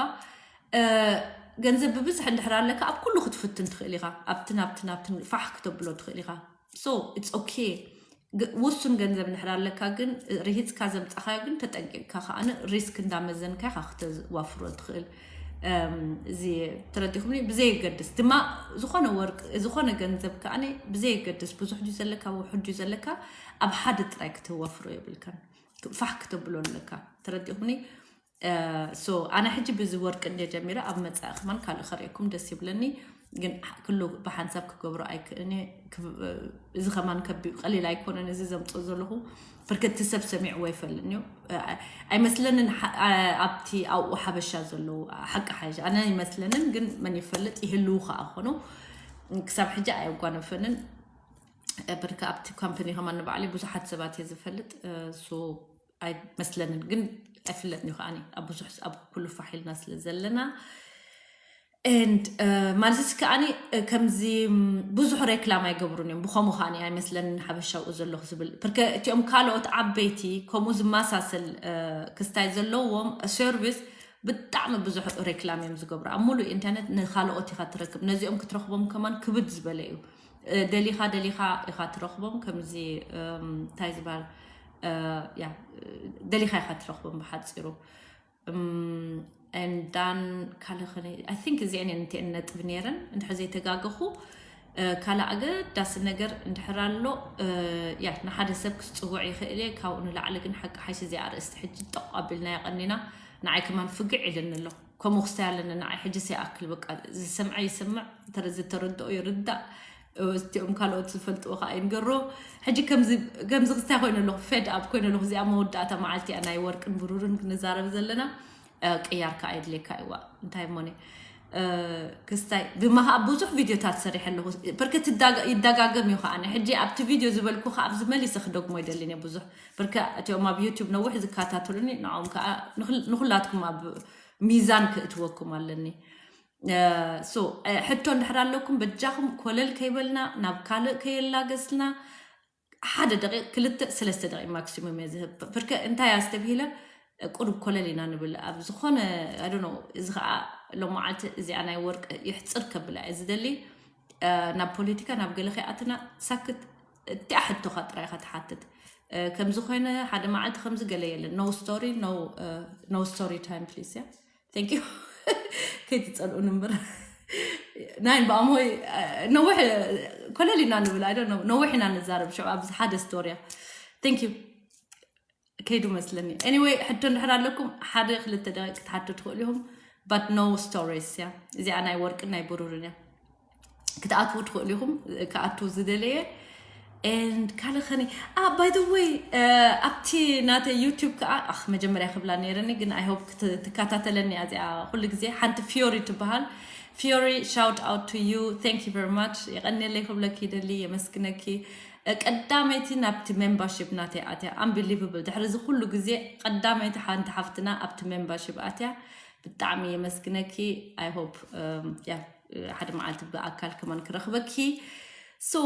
ገንዘብ ብብዝሕ እንድሕር ኣለካ ኣብ ኩሉ ክትፍትን ትኽእል ኢኻ። ኣብትን ኣብትን ኣብትን ፋሕ ክተብሎ ትኽእል ኢኻ። So it's okay። ውሱን ገንዘብ እንድሕር ኣለካ ግን፣ ርሂፅካ ዘምፃኻዮ ግን ተጠንቂቕካ ከዓኒ ሪስክ እንዳመዘንካ ኢኻ ክተዋፍሮ ትኽእል። እዚ ተረዲኹምኒ? ብዘየገድስ ድማ ዝኾነ ወርቅ፣ ዝኾነ ገንዘብ ከዓኒ ብዘየገድስ፣ ብዙሕ ድዩ ዘለካ፣ ውሑድ ድዩ ዘለካ፣ ኣብ ሓደ ጥራይ ክተዋፍሮ የብልካን። ፋሕ ክተብሎ ኣለካ። ተረዲኹምኒ? So ኣነ ሕጂ ብዚ ወርቂ እንደ ጀሚረ፣ ኣብ መጻኢ ከማን ካልእ ከርእየኩም ደስ ይብለኒ። ግን ኩሉ ብሓንሳብ ክገብሮ ኣይክእልኒ። እዚ ከማን ከቢ ቀሊል ኣይኮነን፣ እዚ ዘምጽኦ ዘለኹ። ብርክቲ ሰብ ሰሚዕዎ ኣይፈልጥን እዩ። ኣይመስለንን። ኣብቲ ኣብኡ ሓበሻ ዘለዉ ሓቂ ሓይሽ ኣነ ኣይመስለንን፣ ግን መን ይፈልጥ፣ ይህልዉ ከኣ ኾኑ። ክሳብ ሕጂ ኣየጓነፈንን። ብርክ ኣብቲ ካምፕኒ ከማን ንባዕሊ ብዙሓት ሰባት እየ ዝፈልጥ። So ኣይመስለንን፣ ግን ኣይፍለጥን እዩ ከዓኒ፣ ኣብ ብዙሕ ኣብ ኩሉ ፋሕ ኢልና ስለ ዘለና። And ማለት ከዓኒ ከምዚ ብዙሕ ሬክላም ኣይገብሩን እዮም። ብኸምኡ ከዓኒ ኣይመስለንን ሓበሻ ኣብኡ ዘለኹ ዝብል። ብርክ እቲኦም ካልኦት ዓበይቲ ከምኡ ዝመሳሰል ክስታይ ዘለዎም ሰርቪስ ብጣዕሚ ብዙሕ ሬክላም እዮም ዝገብሩ ኣብ ሙሉእ ኢንተርነት። ንካልኦት ኢኻ ትረክብ፣ ነዚኦም ክትረኽቦም ከማን ክብድ ዝበለ እዩ። ደሊኻ ደሊኻ ኢኻ ትረኽቦም። ከምዚ እንታይ ዝበሃል፣ ያ፣ ደሊኻ ኢኻ ትረኽቦም ብሓፂሩ። And then ካልእ ከነ I think እዚአን እየን እቲአን ነጥብ ነይረን እንድሕር ዘይተጋገኹ። ካልእ ኣገዳሲ ነገር እንድሕር ኣሎ፣ ያ፣ ንሓደ ሰብ ክፅውዕ ይኽእል እየ። ካብኡ ንላዕሊ ግን ሓቂ ሓይሽ እዚኣ ኣርእስቲ ሕጂ ጠቕ ኣቢልና የቐኒና። ንዓይ ከማን ፍግዕ ኢልኒ ኣሎ። ከምኡ ክስታይ ኣለኒ ንዓይ ሕጂ ሰይኣክል በቃ ዝሰምዐ ይስምዕ፣ ተረ- ዝተረድኦ ይርዳእ። እቲኦም ካልኦት ዝፈልጥዎ ከዓ ይንገሮ። ሕጂ ከምዚ ከምዚ ክስታይ ኮይነ ኣለኹ፣ ፌድ ኣፕ ኮይነ ኣለኹ። እዚኣ መወዳእታ መዓልቲ እያ ናይ ወርቅን ብሩርን ክንዛረብ ዘለና። ቅያር ከዓ የድልየካ ይዋ እንታይ ሞኔ ክስታይ ብማሃ ብዙሕ ቪዲዮታት ሰሪሐ ኣለኹ። በርከ ይደጋገም እዩ ከዓ ሕጂ ኣብቲ ቪዲዮ ዝበልኩ ከዓ ኣብዚ መሊሰ ክደግሞ ይደልን እየ ብዙሕ። በርከ እቲኦም ኣብ ዩቲዩብ ነዊሕ ዝከታተሉኒ ንዕኦም ከዓ ንኹል- ንኹላትኩም ኣብ ሚዛን ክእትወኩም ኣለኒ። So ሕቶ እንድሕር ኣለኩም በጃኹም ኮለል ከይበልና ናብ ካልእ ከየላገስልና ሓደ ደቂቕ ክልተ ሰለስተ ደቂቕ ማክሲሙም እየ ዝህብ። ብርከ እንታይ ኣስተብሂለ ቁሩብ ኮለል ኢና ንብል ኣብ ዝኾነ ኣዶኖ። እዚ ከዓ ሎመዓልቲ እዚኣ ናይ ወርቂ ይሕፅር ከብላ እየ ዝደሊ። ናብ ፖለቲካ ናብ ገለ ከይኣትና ሳክት እቲኣ ሕቶኻ ጥራይ ኢኻ ትሓትት። ከምዚ ኮይነ ሓደ መዓልቲ ከምዚ ገለ የለን። No story no story time please እያ። Thank you። ከይትፀልኡን እምበር ናይ ብኣምሆይ ነዊሕ ኮለል ኢና ንብል። I don't know፣ ነዊሕ ኢና ንዛረብ ሽዑ ኣብዚ ሓደ ስቶርያ። Thank you። ከይዱ መስለኒ። Anyway ሕቶ እንድሕር ኣለኩም ሓደ ክልተ ደቂቅ ክትሓቱ ትኽእሉ ኢኹም። But no stories እያ እዚኣ፣ ናይ ወርቅን ናይ ብሩርን እያ። ክትኣትዉ ትኽእሉ ኢኹም። ክኣትዉ ዝደለየ and ካልእ ኸኒ፣ by the way ኣብቲ ናተ ዩቲዩብ ከዓ ኣኽ መጀመርያ ክብላ ነይረኒ ግን I hope ትከታተለኒ እያ እዚኣ ኩሉ ግዜ። ሓንቲ ፊዮሪ ትበሃል። ፊዮሪ shout out to you, thank you very much። የቐንየለይ ክብለኪ ይደሊ፣ የመስግነኪ። ቀዳመይቲ ናብቲ ሜምበርሺፕ ናተይ ኣትያ። Unbelievable፣ ድሕሪ እዚ ኩሉ ግዜ ቀዳመይቲ ሓንቲ ሓፍትና ኣብቲ ሜምበርሺፕ ኣትያ። ብጣዕሚ የመስግነኪ። I hope ያ ሓደ መዓልቲ ብኣካል ከማን ክረኽበኪ። So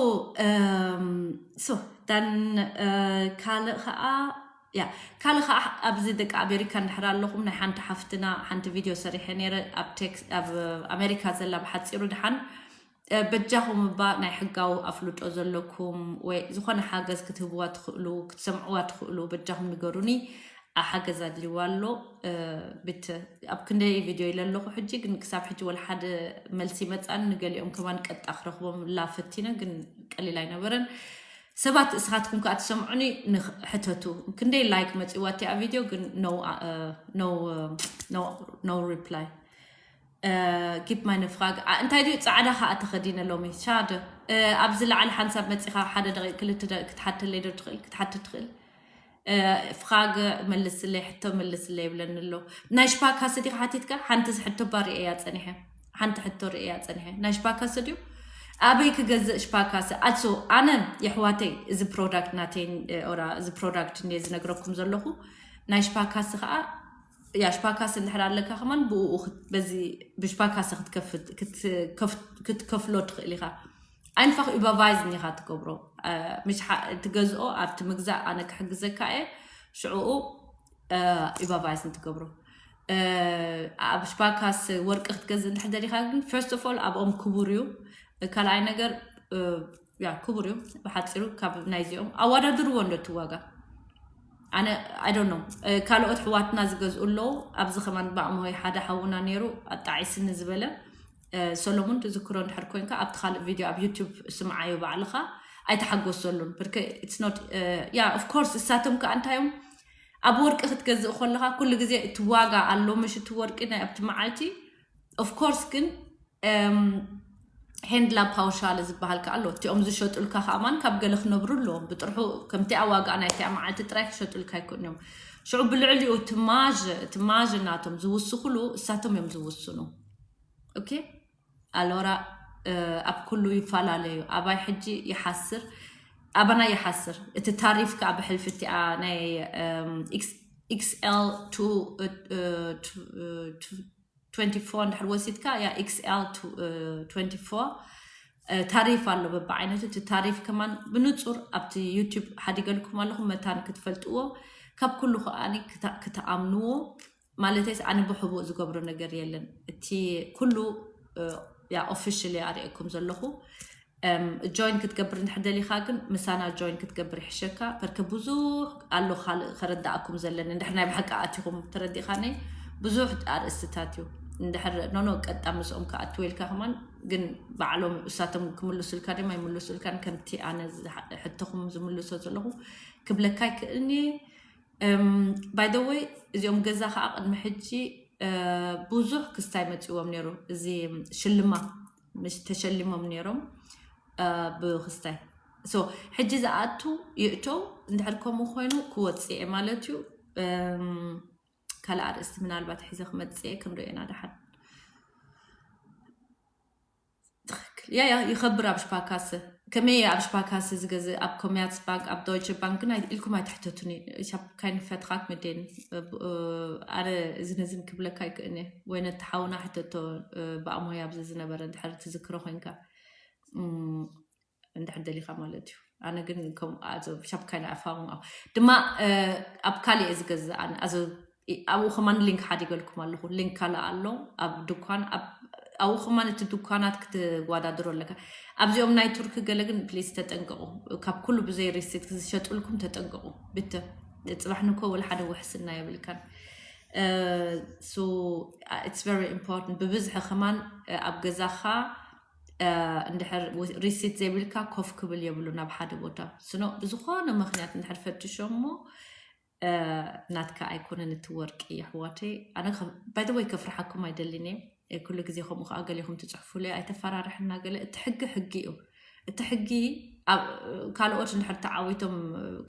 so then ካልእ ከዓ ያ ካልእ ከዓ ኣብዚ ደቂ ኣሜሪካ እንድሕር ኣለኹም ናይ ሓንቲ ሓፍትና ሓንቲ ቪድዮ ሰሪሐ ነይረ ኣብ ቴክስ ኣብ ኣሜሪካ ዘላ ብሓፂሩ ድሓን በጃኹም እባ ናይ ሕጋዊ ኣፍልጦ ዘለኩም ወይ ዝኾነ ሓገዝ ክትህብዋ ትኽእሉ ክትሰምዕዋ ትኽእሉ በጃኹም ንገሩኒ። ሓገዝ ኣድልይዋ ኣሎ። ብት ኣብ ክንደይ ቪድዮ ኢለ ኣለኹ ሕጂ ግን ክሳብ ሕጂ ወላ ሓደ መልሲ መፃን። ንገሊኦም ከማን ቀጣ ክረኽቦም ላ ፈቲነ ግን ቀሊል ኣይነበረን። ሰባት እስኻትኩም ከዓ ትሰምዑኒ ንሕተቱ። ክንደይ ላይክ መፂዋ እቲኣ ቪድዮ ግን no reply። ጊብ ማይነ ፍራግ እንታይ ድዩ ፃዕዳ ከዓ ተኸዲነ ሎሚ ሻደ ኣብዚ ላዕሊ ሓንሳብ መፂኻ ሓደ ደቂቅ ክልተ ደቂቅ ክትሓተለይ ዶ ትኽእል ክትሓትት ትኽእል ፍራግ መልስለይ ሕቶ መልስለይ ይብለኒ ኣሎ ናይ ሽፓካስ ዲኻ ሓቲትካ ሓንቲ ሕቶ ባ ርእያ ፀኒሐ ሓንቲ ሕቶ ርእያ ፀኒሐ ናይ ሽፓካስ ድዩ ኣበይ ክገዝእ ሽፓካስ ኣልሶ ኣነ የሕዋተይ እዚ ፕሮዳክት ናተይ ኦራ እዚ ፕሮዳክት እንደ ዝነግረኩም ዘለኹ ናይ ሽፓካስ ከዓ ያ ሽፓካስ እንድሕር ኣለካ ከማን ብኡ በዚ ብሽፓካስ ክትከፍሎ ትኽእል ኢኻ einfach überweisen ኢኻ ትገብሮ ትገዝኦ ኣብቲ ምግዛእ ኣነ ክሕግዘካ እየ ሽዕኡ überweisen ትገብሮ ኣብ ሽፓካስ ወርቂ ክትገዝእ እንድሕር ደሊኻ ግን first of all ኣብኦም ክቡር እዩ ካልኣይ ነገር ያ ክቡር እዩ ብሓፂሩ ካብ ናይዚኦም ኣዋዳድርዎ እንዶ እቲ ዋጋ ኣነ I don't know ካልኦት ሕዋትና ዝገዝኡ ኣለዉ ኣብዚ ከማን ብኣእምሆይ ሓደ ሓውና ነይሩ ኣጣዒስኒ ዝበለ ሰሎሙን ትዝክሮ እንድሕር ኮንካ ኣብቲ ካልእ ቪድዮ ኣብ ዩቱብ ስምዓዮ ባዕልኻ ኣይተሓጎሰሉን ብርከ it's not yeah of course እሳቶም ከዓ እንታዮም ኣብ ወርቂ ክትገዝእ ከለኻ ኩሉ ግዜ እቲ ዋጋ ኣሎ ምሽ እቲ ወርቂ ናይ ኣብቲ መዓልቲ of course ግን ሄንድላ ፓውሻለ ዝበሃል ከዓ ኣሎ እቲኦም ዝሸጡልካ ከኣማን ካብ ገለ ክነብሩ ኣለዎም ብጥርሑ ከምቲኣ ዋጋ ናይቲኣ መዓልቲ ጥራይ ክሸጡልካ ኣይኮን እዮም ሽዑ ብልዕሊኡ ትማዥ ትማዥ ናቶም ዝውስኹሉ እሳቶም እዮም ዝውስኑ ኦኬ ኣሎራ ኣብ ኩሉ ይፈላለዩ ኣባይ ሕጂ ይሓስር ኣባና ይሓስር እቲ ታሪፍ ከዓ ብሕልፊ እቲኣ ናይ XL 24 እንድሕር ወሲድካ ያ XL 24 ታሪፍ ኣሎ በብዓይነቱ እቲ ታሪፍ ከማን ብንፁር ኣብቲ ዩቱብ ሓዲገልኩም ኣለኹም መታን ክትፈልጥዎ ካብ ኩሉ ከዓ ክትኣምንዎ ማለተይስ ኣነ ብሕቡእ ዝገብሮ ነገር የለን እቲ ኩሉ ያ officially ኣርእየኩም ዘለኹ join ክትገብር እንድሕር ደሊኻ ግን ምሳና join ክትገብር ይሕሸካ በርከ ብዙሕ ኣሎ ካልእ ከረዳእኩም ዘለኒ እንድሕር ናይ ብሓቂ ኣቲኹም ተረዲእኻኒ ብዙሕ ኣርእስትታት እዩ እንድሕር ኖኖ ቀጣ ምስኦም ክኣትወ ኢልካ ከማን ግን ባዕሎም እሳቶም ክምልሱልካ ድማ ይምልሱልካን ከምቲ ኣነ ሕቶኹም ዝምልሶ ዘለኹ ክብለካ ይክእልኒ by the way እዚኦም ገዛ ከዓ ቅድሚ ሕጂ ብዙሕ ክስታይ መፅዎም ነይሩ እዚ ሽልማ ተሸሊሞም ነይሮም ብክስታይ ሕጂ ዝኣቱ ይእተው እንድሕር ከምኡ ኮይኑ ክወፅእ እየ ማለት እዩ ካልእ ኣርእስቲ ምናልባት ሒዘ ክመፅእ እየ ክንሪኦ ኢና ደሓን ትክክል ያ ያ ይኸብር ኣብ ሽፓካስ ከመይ ኣብ ሽፓካስ ዝገዝእ ኣብ ኮሜርስ ባንክ ኣብ ዶይቸ ባንክ ግን ኢልኩም ኣይትሕተቱኒ ሻብ ካይን ፈትኻት ምዴን ኣረ እዚ ነዝን ክብለካ ይክእን ወይ ነቲ ሓውና ሕተቶ ብኣሞያ ኣብዚ ዝነበረ እንድሕር ትዝክሮ ኮይንካ እንድሕር ደሊኻ ማለት እዩ ኣነ ግን ሻብ ካይን ኣፋሙ ድማ ኣብ ካልእ እየ ዝገዝእ ኣነ ኣብኡ ከማን ሊንክ ሓዲገልኩም ኣለኹ ሊንክ ካልእ ኣሎ ኣብ ድኳን ኣብኡ ከማን እቲ ድኳናት ክትዋዳድሮ ኣለካ ኣብዚኦም ናይ ቱርክ ገለ ግን ፕሊስ ተጠንቀቁ ካብ ኩሉ ብዘይ ሪሲት ዝሸጡልኩም ተጠንቀቁ ብተ ፅባሕ ንኮ ወላ ሓደ ውሕስና የብልካን so it's very important ብብዝሒ ከማን ኣብ ገዛኻ እንድሕር ሪሲት ዘይብልካ ኮፍ ክብል የብሉ ናብ ሓደ ቦታ ስኖ ብዝኾነ ምክንያት እንድሕር ፈትሾ እሞ ናትካ ኣይኮነን እቲ ወርቂ ኣሕዋተይ ኣነ ባይተወይ ከፍርሓኩም ኣይደልን እየ ኩሉ ግዜ ከምኡ ከዓ ገሊኹም ትፅሕፉለይ ኣይተፈራርሕና ገለ እቲ ሕጊ ሕጊ እዩ እቲ ሕጊ ካልኦት እንድሕር ተዓዊቶም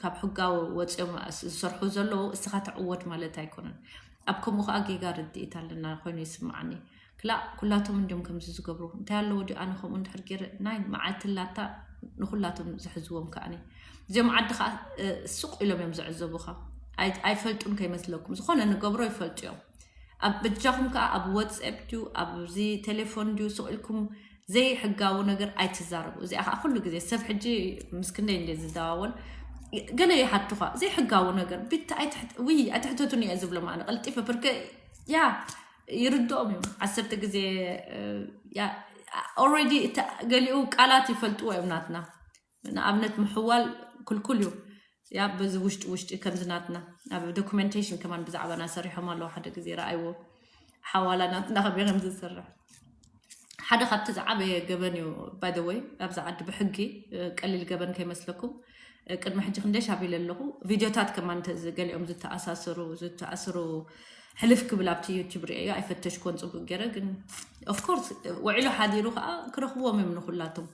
ካብ ሕጋዊ ወፂኦም ዝሰርሑ ዘለዉ እስኻ ተዕወት ማለት ኣይኮነን ኣብ ከምኡ ከዓ ጌጋ ርድኢት ኣለና ኮይኑ ይስምዓኒ ክላእ ኩላቶም እንዲም ከምዚ ዝገብሩ እንታይ ኣለዎ ድዩ ኣነ ከምኡ እንድሕር ገይረ ናይ መዓልቲ ላታ ንኩላቶም ዝሕዝዎም ከዓኒ እዚኦም ዓዲ ከዓ ሱቅ ኢሎም እዮም ዝዕዘቡካ ኣይፈልጡን ከይመስለኩም ዝኾነ ንገብሮ ይፈልጡ እዮም ኣብ በጃኹም ከዓ ኣብ ዋትስኣፕ ድዩ ኣብዚ ቴሌፎን ድዩ ሱቅ ኢልኩም ዘይሕጋዊ ነገር ኣይትዛረቡ እዚኣ ከዓ ኩሉ ግዜ ሰብ ሕጂ ምስ ክንደይ እንደ ዝደዋወል ገለ ይሓቱኻ ዘይሕጋዊ ነገር ብታ ውይ ኣይትሕተቱን እየ ዝብሎም ኣነ ቀልጢፈ ብርከ ያ ይርድኦም እዮም ዓሰርተ ግዜ already ገሊኡ ቃላት ይፈልጥዎ እዮም ናትና ንኣብነት ምሕዋል ክልኩል እዩ ያ በዚ ውሽጢ ውሽጢ ከምዚ ናትና ኣብ ዶኩሜንቴሽን ከማን ብዛዕባና ሰሪሖም ኣለዉ ሓደ ግዜ ረኣይዎ ሓዋላ ናትና ከመይ ከም ዝሰርሕ ሓደ ካብቲ ዝዓበየ ገበን እዩ ባይደወይ ኣብዚ ዓዲ ብሕጊ ቀሊል ገበን ከይመስለኩም ቅድሚ ሕጂ ክንደይ ሻቢለ ኣለኹ ቪድዮታት ከማን ገሊኦም ዝተኣሳሰሩ ዝተኣስሩ ሕልፍ ክብል ኣብቲ ዩቲብ ርእዮ ኣይፈተሽኮን ጽቡቅ ገይረ ግን ኦፍኮርስ ውዒሉ ሓዲሩ ከዓ ክረኽብዎም እዮም ንኩላቶም።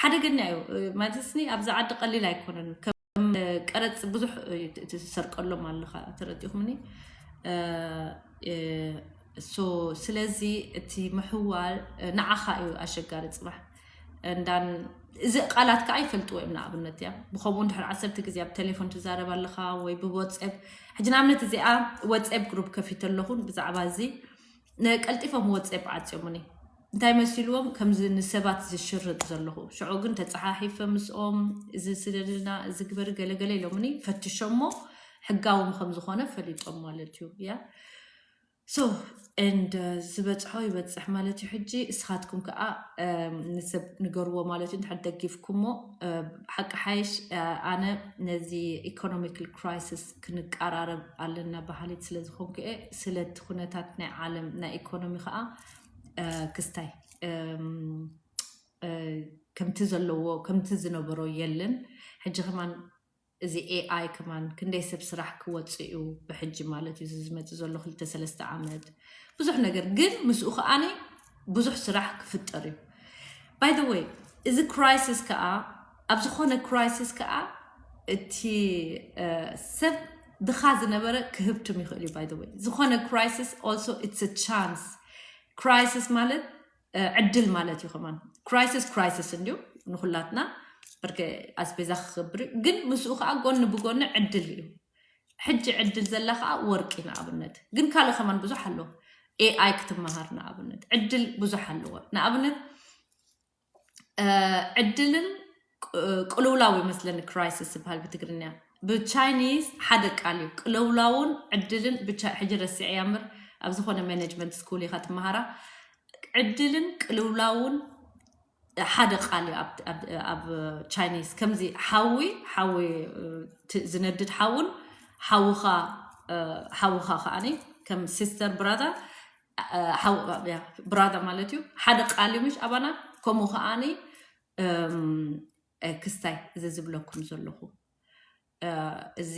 ሓደገኛ እዩ ማለት ኒ ኣብዚ ዓዲ ቀሊል ኣይኮነን። ከም ቀረፅ ብዙሕ ትሰርቀሎም ኣለካ ተረዲኹምኒ። ሶ ስለዚ እቲ ምሕዋል ንዓኻ እዩ ኣሸጋሪ ፅባሕ እንዳን እዚ ቃላት ከዓ ይፈልጥዎ እዮም። ንኣብነት እያ ብከምኡ እንድሕር ዓሰርተ ግዜ ኣብ ቴሌፎን ትዛረብ ኣለካ ወይ ብወፅኤፕ ሕጂ ንኣብነት እዚኣ ወፅኤፕ ግሩፕ ከፊተ ኣለኹን ብዛዕባ እዚ ቀልጢፎም ወፅኤፕ ዓፅዮምኒ እንታይ መሲልዎም ከምዚ ንሰባት ዝሽርጥ ዘለኹ ሽዑ ግን ተፀሓሒፈ ምስኦም እዚ ስደድልና እዚ ግበር ገለገለ ኢሎምኒ ፈትሾሞ ሕጋዎም ከም ዝኾነ ፈሊጦም ማለት እዩ። ያ ሶ ኤንድ ዝበፅሖ ይበፅሕ ማለት እዩ። ሕጂ እስኻትኩም ከዓ ንሰብ ንገርዎ ማለት እዩ። እንድሕር ደጊፍኩሞ ሓቂ ሓይሽ ኣነ ነዚ ኢኮኖሚካል ክራይሲስ ክንቀራረብ ኣለና ባህሊት ስለዝኾንኩ እየ። ስለቲ ኩነታት ናይ ዓለም ናይ ኢኮኖሚ ከዓ ክስታይ ከምቲ ዘለዎ ከምቲ ዝነበሮ የለን። ሕጂ ከማን እዚ ኤኣይ ከማን ክንደይ ሰብ ስራሕ ክወፅእ እዩ ብሕጂ ማለት እዩ። እዚ ዝመፅእ ዘሎ ክልተ ሰለስተ ዓመት ብዙሕ ነገር ግን ምስኡ ከዓኒ ብዙሕ ስራሕ ክፍጠር እዩ። ባይ ወይ እዚ ክራይሲስ ከዓ ኣብ ዝኾነ ክራይሲስ ከዓ እቲ ሰብ ድኻ ዝነበረ ክህብትም ይኽእል እዩ። ባይ ወይ ዝኾነ ክራይሲስ ኦልሶ ኢትስ ቻንስ። ክራይሲስ ማለት ዕድል ማለት እዩ። ከማን ክራይሲስ ክራይሲስ እንዲዩ ንኩላትና ብርክ ኣስቤዛ ክገብር እዩ። ግን ምስኡ ከዓ ጎኒ ብጎኒ ዕድል እዩ። ሕጂ ዕድል ዘላ ከዓ ወርቂ ንኣብነት ግን ካልእ ከማን ብዙሕ ኣሎ። ኤኣይ ክትመሃር ንኣብነት ዕድል ብዙሕ ኣለዎ። ንኣብነት ዕድልን ቅልውላው ይመስለኒ ክራይሲስ ዝበሃል ብትግርኛ። ብቻይኒዝ ሓደ ቃል እዩ ቅልውላውን ዕድልን። ብቻ ሕጂ ረሲዐ ያምር ኣብ ዝኾነ ማኔጅመንት ስኩል ኢኻ ትመሃራ። ዕድልን ቅልውላውን ሓደ ቃል እዩ ኣብ ቻይኒዝ። ከምዚ ሓዊ ሓዊ ዝነድድ ሓውን ሓውኻ ሓውኻ ከዓኒ ከም ሲስተር ብራዳ ብራዳ ማለት እዩ። ሓደ ቃል እዩ ምሽ ኣባና ከምኡ ከዓኒ ክስታይ እዚ ዝብለኩም ዘለኹ እዚ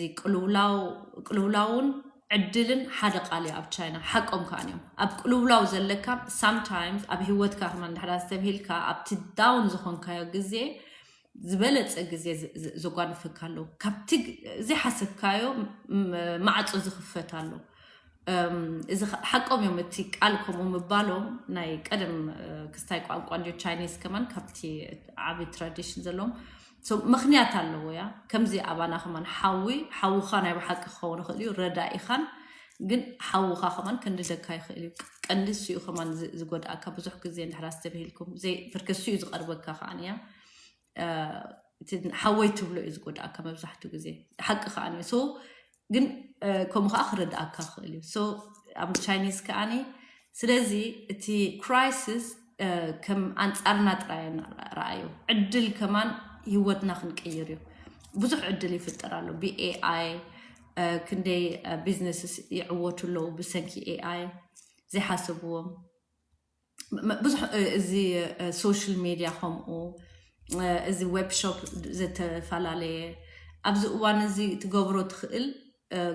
ቅልውላውን ዕድልን ሓደ ቃል እዩ ኣብ ቻይና። ሓቆም ከዓኒ እዮም ኣብ ቅልውላው ዘለካ ሳምታይምስ ኣብ ህይወትካ ከማ እንድሕዳ ዝተብሂልካ ኣብቲ ዳውን ዝኾንካዮ ግዜ ዝበለፀ ግዜ ዘጓንፈካ ኣለዉ። ካብቲ ዘይሓሰብካዮ ማዕፆ ዝኽፈት ኣሎ። እዚ ሓቆም እዮም። እቲ ቃል ከምኡ ምባሎም ናይ ቀደም ክስታይ ቋንቋ እንዲ ቻይኒዝ ከማን ካብቲ ዓብዪ ትራዲሽን ዘለዎም ምክንያት ኣለዎ። ያ ከምዚ ኣባና ከማን ሓዊ ሓውኻ ናይ ብሓቂ ክኸውን ይኽእል እዩ ረዳኢኻን ግን ሓውኻ ከማን ከንድደካ ይኽእል እዩ። ቀንዲ ስኡ ከማን ዝጎድኣካ ብዙሕ ግዜ እንድሕር ኣስተብሂልኩም ብርከስኡ ዝቀርበካ ከዓንያ ሓወይ ትብሎ እዩ ዝጎድኣካ መብዛሕትኡ ግዜ። ሓቂ ከዓ ሶ ግን ከምኡ ከዓ ክረድኣካ ክእል እዩ። ኣብ ቻይኒዝ ከዓኒ ስለዚ እቲ ክራይሲስ ከም ኣንፃርና ጥራይ ረኣዩ ዕድል ከማን ህይወትና ክንቅይር እዩ። ብዙሕ ዕድል ይፍጠር ኣሎ ብኤኣይ ክንደይ ቢዝነስስ ይዕወቱ ኣለዉ ብሰንኪ ኤኣይ ዘይሓሰብዎም ብዙሕ እዚ ሶሻል ሚድያ ከምኡ እዚ ዌብ ሾፕ ዝተፈላለየ ኣብዚ እዋን እዚ ትገብሮ ትኽእል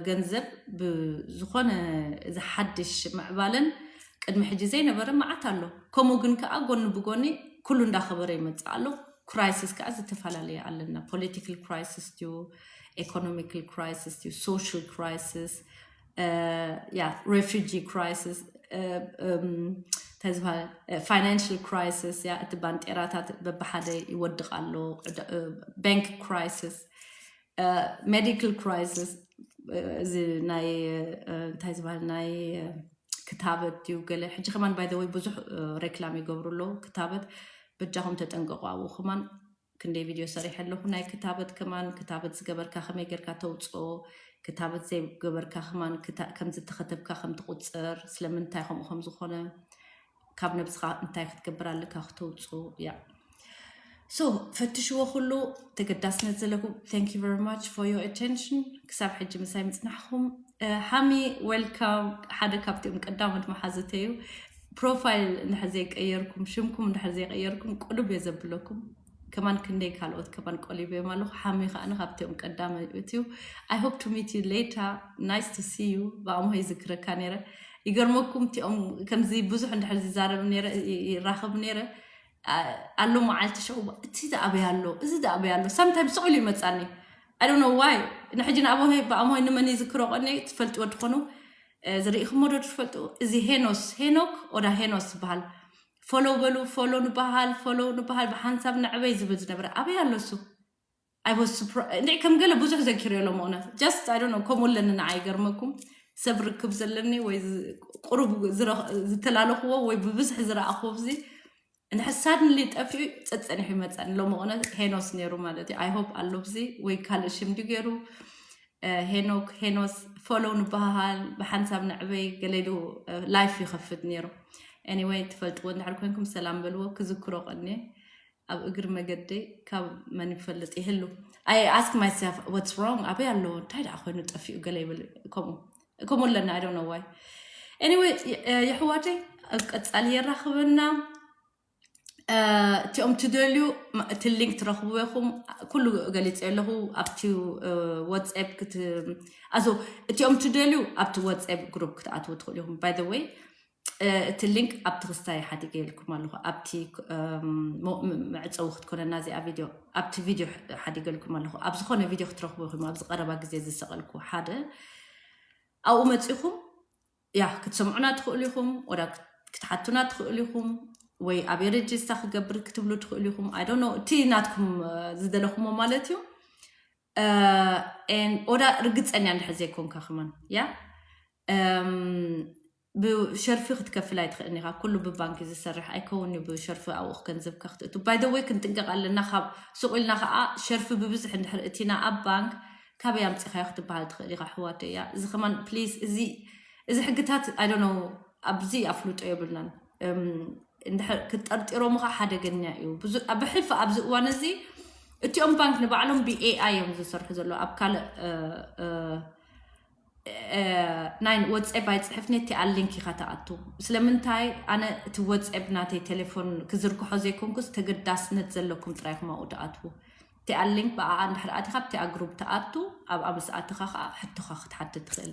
ገንዘብ ብዝኾነ እዚ ሓድሽ ምዕባለን ቅድሚ ሕጂ ዘይነበረ መዓት ኣሎ። ከምኡ ግን ከዓ ጎኒ ብጎኒ ኩሉ እንዳኸበረ ይመፅእ ኣሎ። ክራይሲስ ከዓ ዝተፈላለየ ኣለና። ፖለቲካል ክራይሲስ ዩ፣ ኤኮኖሚካል ክራይሲስ ዩ፣ ሶሻል ክራይሲስ ያ ሬፊጂ ክራይሲስ እንታይ ዝበሃል ፋይናንሽል ክራይሲስ ያ እቲ ባንጤራታት በብሓደ ይወድቕ ኣሎ። ባንክ ክራይሲስ ሜዲካል ክራይሲስ እዚ ናይ እንታይ ዝበሃል ናይ ክታበት ዩ ገለ ሕጂ ከማን ባይ ወይ ብዙሕ ሬክላም ይገብሩ ኣለዉ ክታበት በጃኹም ተጠንቀቁ ኣብኡ ከማን ክንደይ ቪድዮ ሰሪሐ ኣለኹ ናይ ክታበት ከማን ክታበት ዝገበርካ ከመይ ጌርካ ተውፅኦ ክታበት ዘይገበርካ ከማን ከም ዝተኸተብካ ከም ትቁፅር ስለምንታይ ከምኡ ከም ዝኾነ ካብ ነብስኻ እንታይ ክትገብር ኣለካ ክተውፅኦ ያ ሶ ፈትሽዎ ኩሉ ተገዳስነት ዘለኩም thank you very much for your attention ክሳብ ሕጂ ምሳይ ምፅናሕኩም ሓሚ welcome ሓደ ካብቲኦም ቀዳሞት መሓዙተይ እዩ ፕሮፋይል እንድሕር ዘይቀየርኩም ሽምኩም እንድሕር ዘይቀየርኩም ቅሉብ እየ ዘብለኩም ከማን ክንደይ ካልኦት ከማን ቆሊበዮም ኣለኹ። ሓሚ ከዓኒ ካብቲኦም ቀዳመ እዩ። I hope to meet you later. Nice to see you. ብኣምሆ ይዝክረካ ነይረ። ይገርመኩም፣ እቲኦም ከምዚ ብዙሕ እንድሕር ዝዛረብ ነይረ፣ ይ- ይራኸብ ነይረ። ኣ- ኣሎ መዓልቲ ሽዑ፣ እቲ ደኣበይ ኣሎ፣ እዚ ደኣበይ ኣሎ። Sometimes ስቕ ኢሉ ይመጻኒ። I don't know why። ንሕጂ ንኣምሆ ብኣምሆ ንመን ይዝክሮ ቀኒ ትፈልጥዎ ትኾኑ። እ፣ ዝርኢኹሞ ዶ ትፈልጡ? እዚ ሄኖስ፣ ሄኖክ ኦዳ ሄኖስ ዝበሃል። ፎሎው በሉ፣ ፎሎው ንበሃል፣ ፎሎው ንበሃል፣ ብሓንሳብ ንዕበይ ዝብል ዝነበረ ኣበይ ኣሎ እሱ? I was surprised። እንድዒ ከም ገለ ብዙሕ ዘኪረ ሎም እውነት። Just I don't know፣ ከምኡ ኣለኒ ንዓይ ይገርመኩም። ሰብ ርክብ ዘለኒ ወይ ዝ- ቁሩብ ዝረኽ- ዝተላለኽዎ ወይ ብብዝሒ ዝረኣኽዎ ብዚ እንድሕር ሳድንሊ ጠፊኡ ጸጸኒሑ ይመጸኒ። ሎም እውነት ሄኖስ ነይሩ ማለት እዩ። I hope ኣሎ ብዚ ወይ ካልእ ሽም ድዩ ገይሩ? እ፣ ሄኖክ፣ ሄኖስ፣ ፎሎው ንበሃል፣ ብሓንሳብ ንዕበይ ገለ ኢሉ፣ እ፣ ላይፍ ይኸፍት ነይሩ። Anyway፣ ትፈልጥዎ እንድሕር ኮንኩም ሰላም በልዎ፣ ክዝክሮ ቀኒ ኣብ እግሪ መገደይ ካብ መን ይፈልጥ ይህሉ። I ask myself what's wrong፣ ኣበይ ኣሎ፣ እንታይ ደኣ ኮይኑ ጠፊኡ ገለ ይብል። ከምኡ ከምኡ ኣለና። I don't know why። Anyway፣ የ- እ፣ የሕዋተይ፣ ኣብ ቀጻሊ የራኽበና። እ፣ እቲኦም ትደልዩ ማ- እቲ ሊንክ ትረኽቡ ኢኹም። ኩሉ ገሊጸ ኣለኹ ኣብቲ፣ እ፣ ዋትስኣፕ ክት ኣዞ እቲኦም ትደልዩ ኣብቲ ዋትስኣፕ ግሩፕ ክትኣትዉ ትኽእሉ ኢኹም። By the way፣ እ፣ እቲ ሊንክ ኣብቲ ክስታይ ሓዲገ ኢልኩም ኣለኹ። ኣብቲ፣ እም፣ ሞ- ም- መዕጸዊ ክትኮነና እዚኣ ቪድዮ፣ ኣብቲ ቪድዮ ሓዲገ ኢልኩም ኣለኹ። ኣብ ዝኾነ ቪድዮ ክትረኽቡ ኢኹም። ኣብዚ ቀረባ ግዜ ዝሰቐልኩ ሓደ ኣብኡ መጺኹም ያ ክትሰምዑና ትኽእሉ ኢኹም። ወዳ ክት- ክትሓቱና ትኽእሉ ኢኹም። ወይ ኣበይ ሬጅስታ ክገብር ክትብሉ ትኽእሉ ኢኹም። I don't know፣ እቲ ናትኩም፣ እ፣ ዝደለኹሞ ማለት እዩ። እ፣ and ወዳ ርግጸኛ እንድሕር ዘይኮንካ ከማን ያ፣ እም፣ ብሸርፊ ክትከፍል ኣይትኽእልን ኢኻ። ኩሉ ብባንክ እዩ ዝሰርሕ፣ ኣይከውን እዩ ብሸርፊ ኣብኡ ገንዘብካ ክትእቱ። By the way፣ ክንጥንቀቕ ኣለና። ካብ ሱቕ ኢልና ከዓ ሸርፊ ብብዝሒ እንድሕር እቲና ኣብ ባንክ ካበይ ኣምፂኻዮ ክትበሃል ትኽእል ኢኻ ኣሕዋተይ። እያ እዚ ከማን ፕሊዝ፣ እዚ እዚ ሕግታት I don't know፣ ኣብዚ ኣፍልጦ የብልናን። እም፣ እንድሕር ክትጠርጢሮም ከዓ ሓደገኛ እዩ። ብዙ ብሕልፊ ኣብዚ እዋን እዚ እቲኦም ባንክ ንባዕሎም ብ AI እዮም ዝሰርሑ ዘለዉ። ኣብ ካልእ፣ እ፣ እ፣ እ፣ ናይ ዋትስኣፕ ኣይፅሕፍኒ፣ እቲ ሊንክ ኢኻ ትኣቱ። ስለምንታይ ኣነ እቲ ዋትስኣፕ ናተይ ቴሌፎን ክዝርግሖ ዘይኮንኩስ ተገዳስነት ዘለኩም ጥራይ ኢኹም ኣብኡ ትኣትዉ። እቲኣ ሊንክ ብኣኣ እንድሕር ኣቲኻ ኣብቲኣ ግሩፕ ትኣቱ፣ ኣብኣ ምስ ኣተኻ ከዓ ሕቶኻ ክትሓትት ትኽእል።